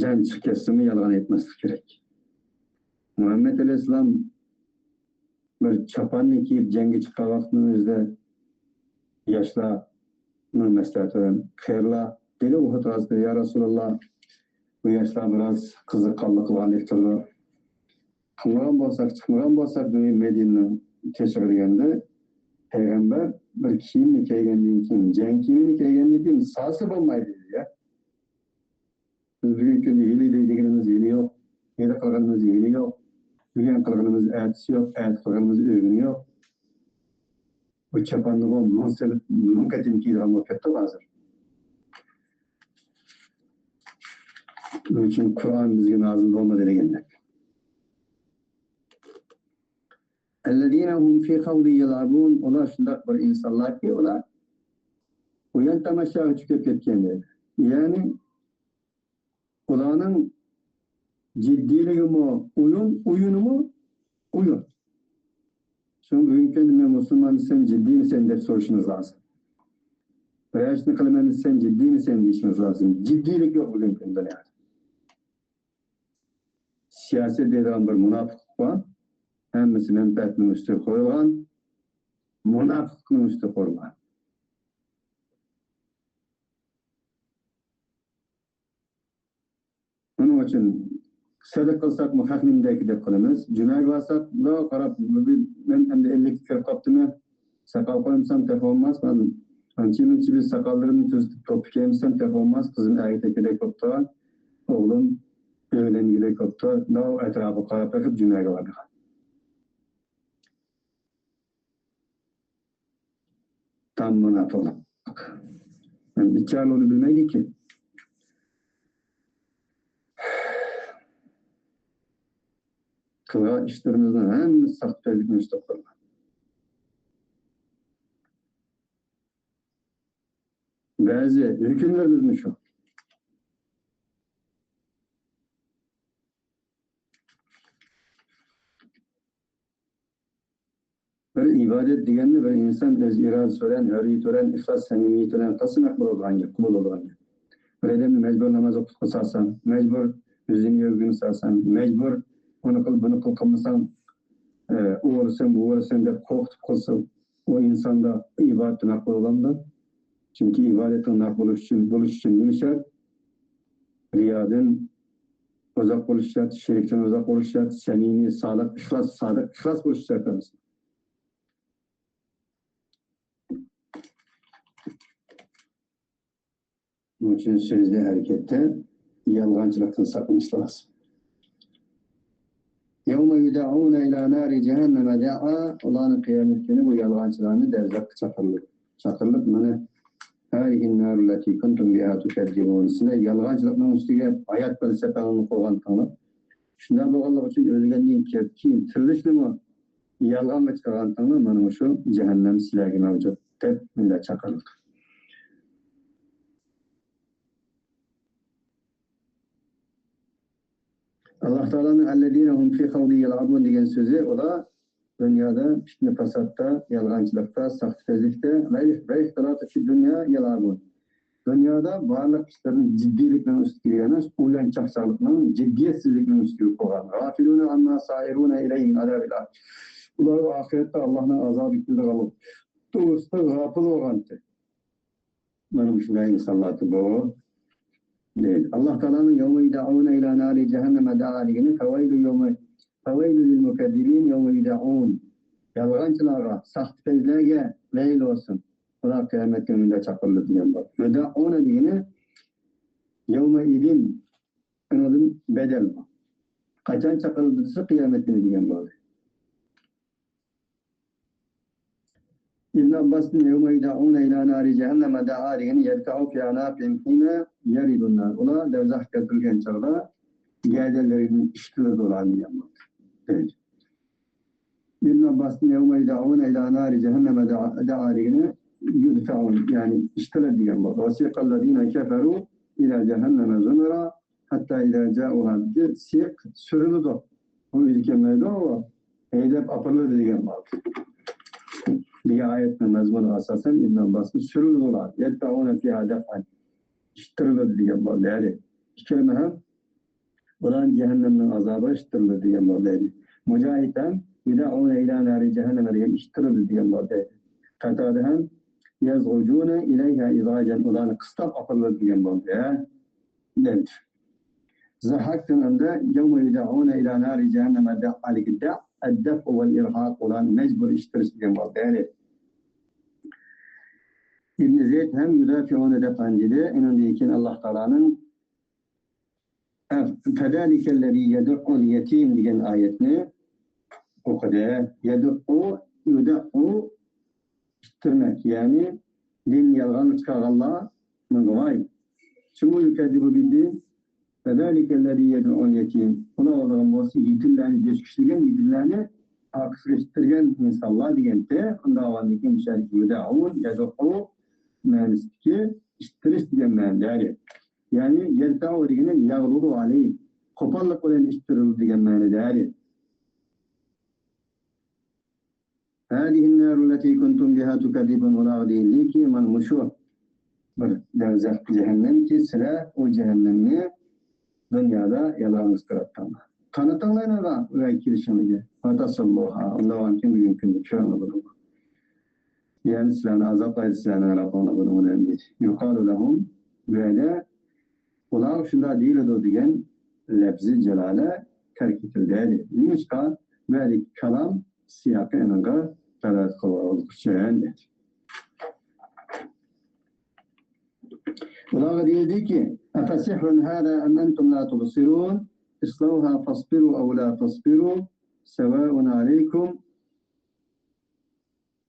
جان چىقىپ كەتسىمۇ يالغان ئېيتماسلىق كېرەك. مۇھەممەد ئەلەيھىسسالام بىر چاپاننى كىيىپ جەڭگە چىققان ۋاقتىنىڭ ئۆزىدە ياشلارنىڭ مەسلىھەتى بىلەن قېرىلار دېدى ئۇھۇد غازىتىدە، يا رەسۇلاللا، بۇ ياشلار بىراز قىزىققانلىق قىلغاندەك تۇرىدۇ. قىلمىغان بولساق، چىقمىغان بولساق، بۇ مەدىنىنىڭ تېشىغا دېگەندە، پەيغەمبەر بىر كىيىمنى كىيگەندىن كېيىن، جەڭ كىيىمىنى كىيگەندىن كېيىن سالسا بولمايدۇ دېدى يا. بىز بۈگۈنكى كۈندە ھېلى دەيدىغىنىمىز ھېلى يوق، ھېلى قىلغىنىمىز ھېلى يوق، بۈگۈن قىلغىنىمىز ئەتىسى يوق، ئەتە قىلغىنىمىز ئۆگۈنى يوق. بۇ چاپاننىغۇ مىڭ سېلىپ، مىڭ قېتىم كىيىدىغان بولۇپ كەتتۇق ھازىر. شۇنىڭ ئۈچۈن قۇرئان بىزگە نازىل بولمىدى دېگەندەك. الذين هم في خوض يلعبون، ئۇلار شۇنداق بىر ئىنسانلاركى، ئۇلار ئويۇن تاماشاغا چۆكۈپ كەتكەن دەيدۇ. يەنى ئۇلارنىڭ جىددىيلىكىمۇ ئويۇن، ئويۇنىمۇ ئويۇن. شۇڭا بۈگۈنكى كۈندە مەن مۇسۇلمان، سەن جىددىيمىسەن دەپ سورىشىمىز لازىم. بىرەر ئىشنى قىلىمەن دېسە، سەن جىددىيمىسەن دېيىشىمىز لازىم. جىددىيلىك يوق بۈگۈنكى كۈندە دۇنيادا. سىياسەت دەيدىغان بىر مۇناپىقلىق بار. ھەممىسى مەنپەئەتنىڭ ئۈستىگە قۇرۇلغان، مۇناپىقلىقنىڭ ئۈستىگە قۇرۇلغان. شۇنىڭ ئۈچۈن سەدىقە قىلساقمۇ خەقنىڭ دەيدىكىدەك قىلىمىز. جۈمەگە بارساق، بۇلارغا قاراپ، مەن ئەمدى ئەللىككە كىرىپ قاپتىمەن. ساقال قويمىسام تېخى بولماس. مەن ئانچە-مۇنچە بىر ساقاللىرىمنى تۈزىتىپ، توپا كىيمىسەم تېخى بولماس. قىزىم ئەرگە تەگكۈدەك بوپتۇ. ئوغلۇم ئۆيلەنگۈدەك بوپتۇ. ماۋۇ ئەتراپىغا قاراپ بېقىپ جۈمەگە بارىدىغان. تام مۇناپىقلىق. بىچارە ئۇنى بىلمەيدىكەن. قىلغان ئىشلىرىمىزنىڭ ھەممىسى ساختىپەزلىكنىڭ ئۈستىگە قۇرۇلغان. بەزى ھۆكۈملىرىمىزمۇ شۇ. بىر ئىبادەت دېگەننى بىر ئىنسان ئۆز ئىرادىسى بىلەن، ھۆرىيىتى بىلەن، ئىخلاس سەمىمىيىتى بىلەن قىلسا مەقبۇل بولىدىغان گەپ، قوبۇل بولىدىغان گەپ. بىر ئادەمنى مەجبۇر ناماز ئوقۇتقا سالساڭ، مەجبۇر ئۆزىنى يۆگىگە سالساڭ، مەجبۇر ئۇنى قىل، بۇنى قىل، قىلمىساڭ، ئە، ئۇ ئۇرىسەن، بۇ ئۇرىسەن دەپ قورقۇتۇپ قىلسا، ئۇ ئىنساندا ئىبادىتى مەقبۇل بولامدۇ؟ چۈنكى ئىبادەتنىڭ مەقبۇل بولۇشى ئۈچۈن، بولۇشى ئۈچۈن نېمە شەرت؟ رىيادىن ئۇزاق بولۇش شەرت، شېرىكتىن ئۇزاق بولۇش شەرت، سەمىمىي، سادىق، ئىخلاس، سادىق، ئىخلاس بولۇش شەرت ئەمەس. شۇنىڭ ئۈچۈن سۆزدە، ھەرىكەتتە يالغانچىلىقتىن ساقلىنىش لازىم. يَوْمَ يُدَعُّونَ إِلَى نَارِ جَهَنَّمَ دَعًّا. ئۇلارنى قىيامەت كۈنى بۇ يالغانچىلارنى دەرزەخكە چاقىرىلىپ، چاقىرىلىپ، مانا، هَٰذِهِ النَّارُ الَّتِي كُنْتُمْ بِهَا تُكَذِّبُونَ. سىلەر يالغانچىلىقنىڭ ئۈستىگە ھايات پەلسەپەڭلارنى قۇرغانتىڭلار. شۇنداق بولغانلىقى ئۈچۈن ئۆلگەندىن كېيىن تىرىلىشنىمۇ يالغانغا چىقارغانتىڭلار، مانا مۇشۇ جەھەننەم سىلەرگە مەۋجۇت، دەپ مۇنداق چاقىرىلىدۇ. ئاللاھ تائالانىڭ «الَّذِينَ هُمْ فِي خَوْضٍ يَلْعَبُونَ» دېگەن سۆزى، ئۇلار دۇنيادا پىتنە-پاساتتا، يالغانچىلىقتا، ساختىپەزلىكتە، «وَالاخْتِلَاطِ فِي الدُّنْيَا يَلْعَبُونَ». دۇنيادا بارلىق ئىشلىرىنى جىددىيلىكنىڭ ئۈستىگە، يەنى ئويۇنچاقچاقلىقنىڭ، جىددىيەتسىزلىكنىڭ ئۈستىگە قويغان. «غَافِلُونَ عَمَّا سَارُونَ إِلَيْهِ مِنْ عَذَابِ اللَّهِ». ئۇلار ئاخىرەتتە ئاللاھنىڭ ئازابى كېلىدىغانلىقى توغرىسىدا غاپىل بولغانتى. مانا مۇشۇنداق ئىنسانلاردۇر بۇ، دەيدۇ. ئاللاھ تائالانىڭ «يَوْمَ يُدَعُّونَ إِلَى نَارِ جَهَنَّمَ دَعًّا» دېگىنى، «فَوَيْلٌ يَوْمَ، فَوَيْلٌ لِلْمُكَذِّبِينَ يَوْمَ يُدَعُّونَ». يالغانچىلارغا، ساختىپەزلەرگە ۋەيل بولسۇن. ئۇلار قىيامەت كۈنىدە چاقىرىلىدۇ دېگەن بولدى. «يُدَعُّونَ» دېگىنى «يَوْمَئِذٍ»، ئۇنىڭدىن بەدەل بۇ. قاچان چاقىرىلىدۇ دېسە، قىيامەت كۈنى دېگەن بولدى. ئىبن ئابباستىن «يَوْمَ يُدَعُّونَ إِلَى نَارِ جَهَنَّمَ دَعًّا» دېگىنى «يَدْفَعُ فِي أَعْنَاقِهِمْ حِينَ يَرِدُ النَّارَ». ئۇلار دەرزەخكە كەلتۈرۈلگەن چاغدا گەدەنلىرىدىن ئىتتىرىلىدۇ ئۇلار دېگەن بولدى. ئىبن ئابباستىن «يَوْمَ يُدَعُّونَ إِلَى نَارِ جَهَنَّمَ دَعًّا» دېگىنى «يُدْفَعُونَ»، يەنى ئىتتىرىلىدۇ دېگەن بولدى. «وَسِيقَ الَّذِينَ كَفَرُوا إِلَى جَهَنَّمَ زُمَرًا حَتَّى إِذَا جَاءُوهَا» دېدى، سىيق سۈرۈلىدۇ. ئۇ ئۆزى كەلمەيدۇ، ئۇ ھەيدەپ ئاپىرىلىدۇ دېگەن بار. دېگەن ئايەتنىڭ مەزمۇنىغا ئاساسەن ئىبن ئابباسنى سۈرۈلىدۇ ئۇلار. «يَدْفَعُونَ فِيهَا دَفْعًا». ئىتتىرىلىدۇ دېگەن بار. يەنى ئىككىلىمە ھەم ئۇلار جەھەننەمنىڭ ئازابىغا ئىتتىرىلىدۇ دېگەن بار دەيدۇ. مۇجاھىد ھەم «يُدَعُّونَ إِلَى نَارِ جَهَنَّمَ» دېگەن ئىتتىرىلىدۇ دېگەن بار دەيدۇ. قاتادە ھەم «يَزْعُجُونَ إِلَيْهَا إِزْعَاجًا» ئۇلارنى قىستاپ ئاپىرىلىدۇ دېگەن بولدى، ھە؟ دەيدۇ. زاھاكتىن ئەمدى «يَوْمَ يُدَعُّونَ إِلَى نَارِ جَهَنَّمَ دَعًّا» دېگەن دەئ، «الدَّفْعُ وَالْإِرْهَاقُ» ئۇلارنى مەجبۇرىي ئىتتىرىش دېگەن بولدى. يەنى ئىبن زەيد ھەم «يُدَافِعُونَ دَفْعًا» دېدى. ئۇنىڭدىن كېيىن ئاللاھ تائالانىڭ «فَذَٰلِكَ الَّذِي يَدُعُّ الْيَتِيمَ» دېگەن ئايەتنى ئوقۇدى. يەدۇئۇ، يۇدەئۇ، ئىتتىرمەك، يەنى دىننى يالغانغا چىقارغانلار ماڭا ۋاي. «ثُمَّ يُكَذِّبُ بِالدِّينِ فَذَٰلِكَ الَّذِي يَدُعُّ الْيَتِيمَ». ئۇلار ئالىدىغان بولسا يېتىملەرنى، دۆشكە چۈشلىگەن يېتىملەرنى ئارقىسىغا ئىتتىرگەن ئىنسانلار دېگەنتى. ئۇنداق بولغاندىن كېيىن مۇشۇ يەردىكى يۇدەئۇ، يەدۇئۇ مەنىسىدىكى ئىتتىرىش دېگەن مەنىدە. يەنى يەدفەئۇ دېگىنى يەغلۇبۇ ئەلەيھ، قوپاللىق بىلەن ئىتتىرىلىدۇ دېگەن مەنىدە. ھەزىھىن نارۇ لەتى كۇنتۇم بىھا تۇكەززىبۇن، ئۇلارغا دېيىلدىكى، مانا مۇشۇ بىر دەرزەخ جەھەننەمكى، سىلەر ئۇ جەھەننەمنى دۇنيادا يالغانغا ئىتتىرىۋاتقانلار. قانىتىڭلار ئۇنىڭغا، ئۇ يەرگە كېلىشىڭلارغا. فەتەسىللۇھا، ئۇنداق بولغاندىكىن بۈگۈنكى كۈندە كۆرۈڭلار بۇنى. يەنى سىلەرنى ئازابلايدۇ، سىلەرنىڭ رەببىڭلار بۇنىڭ بىلەن دېدى. يۇقالۇ لەھۇم، بۇ يەردە ئۇلارغا شۇنداق دېيىلىدۇ دېگەن لەپزى جالالە تەرك ئېتىلدى. نېمىشقا؟ بۇ يەردىكى كالام سىياقى ئېنىڭغا دالالەت قىلغان ئۈچۈن دېدى. ئۇلارغا دېيىلدىكى، ئەفەسىھرۇن ھازا ئەم ئەنتۇم لا تۇبسىرۇن، ئىسلەوھا فەسبىرۇ ئەۋ لا تەسبىرۇ سەۋائۇن ئەلەيكۇم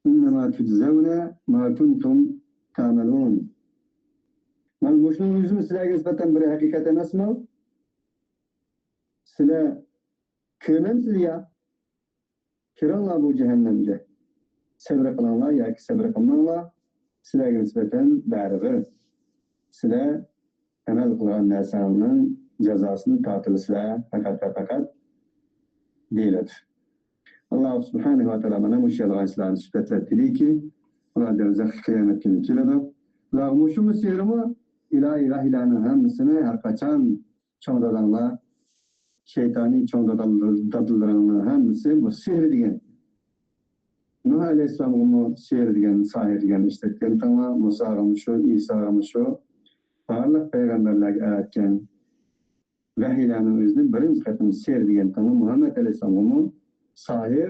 ئىننەما تۇجزەۋنە ما كۇنتۇم تەئمەلۇن. مانا مۇشۇنىڭ ئۆزىمۇ سىلەرگە نىسبەتەن بىر ھەقىقەت ئەمەسمۇ؟ سىلەر كۆرمەمسىلەر يا؟ كىرىڭلار بۇ جەھەننەمگە. سەبرى قىلىڭلار ياكى سەبرى قىلماڭلار. سىلەرگە نىسبەتەن بەرىبىر. سىلەر ئەمەل قىلغان نەرسەڭنىڭ جازاسىنى تارتىلىسىلەر پەقەت ۋە پەقەت دېيىلىدۇ. ئاللاھ سۇبھانەھۇ ۋە تائالا مانا مۇشۇ يالغانچىلارنى سۈپەتلەپ دېدىكى، ئۇلار دەرزەخ قىيامەت كۈنى كېلىدۇ. ئۇلارغا مۇشۇمۇ سېھرىمۇ؟ ئىلاھىي ۋەھىيلەرنىڭ ھەممىسىنى ھەر قاچان چوڭ داداڭلار، شەيتانىي چوڭ دادام-، دادىلىرىڭنىڭ ھەممىسى بۇ سېھىر دېگەن. نۇھ ئەلەيھىسسالامغىمۇ سېھىر دېگەن، ساھىر دېگەن ئىشلەتكەنتىڭلار، مۇساغىمۇ شۇ، ئىساغىمۇ شۇ، بارلىق پەيغەمبەرلەرگە ئەۋەتكەن ۋەھىيلەرنىڭ ئۆزىنى بىرىنچى قېتىم سېھىر دېگەنتىڭلار، مۇھەممەد ئەلەيھىسسالامغىمۇ ساھىر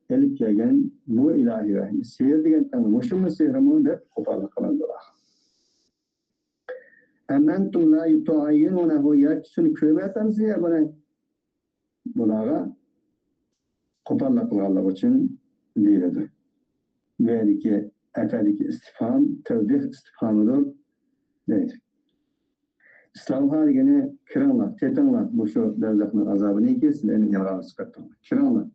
ئېلىپ كەلگەن بۇ ئىلاھىي ۋەھىينى سېھىر دېگەنتىڭلار، مۇشۇمۇ سېھىرمۇ دەپ قوپاللىق قىلىندىلار. ئەم ئەنتۇم لا تۇئەييىنۇنەھۇ، ياكى سىلەر كۆرمەيۋاتامسىلەر يا بۇنى؟ بۇلارغا قوپاللىق قىلغانلىقى ئۈچۈن دېيىلىدۇ. بۇ يەردىكى ئەتەدىكى ئىستىفھام تەۋبىھ ئىستىفھامىدۇر دەيدۇ. ئىسلامغا دېگىنى، كىرىڭلار، تېتىڭلار مۇشۇ دوزاخنىڭ ئازابىنىكى سىلەرنى يالغانغا چىقىرىپتۇ. كىرىڭلار.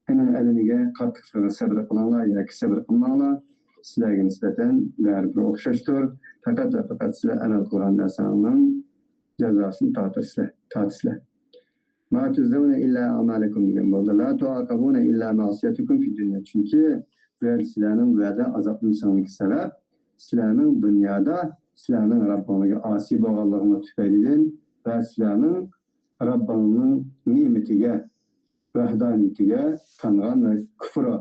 ئۇنىڭ ئەلىمىگە قاتتىقلىقىغا سەبرى قىلىڭلار ياكى سەبرى قىلماڭلار. سىلەرگە نىسبەتەن بەرىبىر ئوخشاشتۇر. پەقەت ۋە پەقەت سىلەر ئەمەل قىلغان نەرسەڭنىڭ جازاسىنى تارتىسىلەر، تارتىسىلەر. ما تجزون إلا أعمالكم دېگەن بولدى. لا تعاقبون إلا معصيتكم في الدنيا. چۈنكى بۇ يەردە سىلەرنىڭ ۋەدە ئازابلىنىشىڭىزدىكى سەۋەب سىلەرنىڭ دۇنيادا سىلەرنىڭ رەببىڭلارغا ئاسىي بولغانلىقىڭلار تۈپەيلىدىن ۋە سىلەرنىڭ رەببىڭنىڭ نېمىتىگە، ۋەھدانىيىتىگە تانغان ۋە كۇفرا،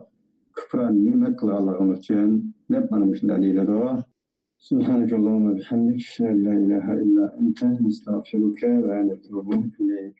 كۇفران نېمەت قىلغانلىقىڭ ئۈچۈن دەپ مانا مۇشۇنداق دېيىلىدۇ. سبحانك اللهم وبحمدك، أشهد أن لا إله إلا أنت، نستغفرك ونتوب إليك.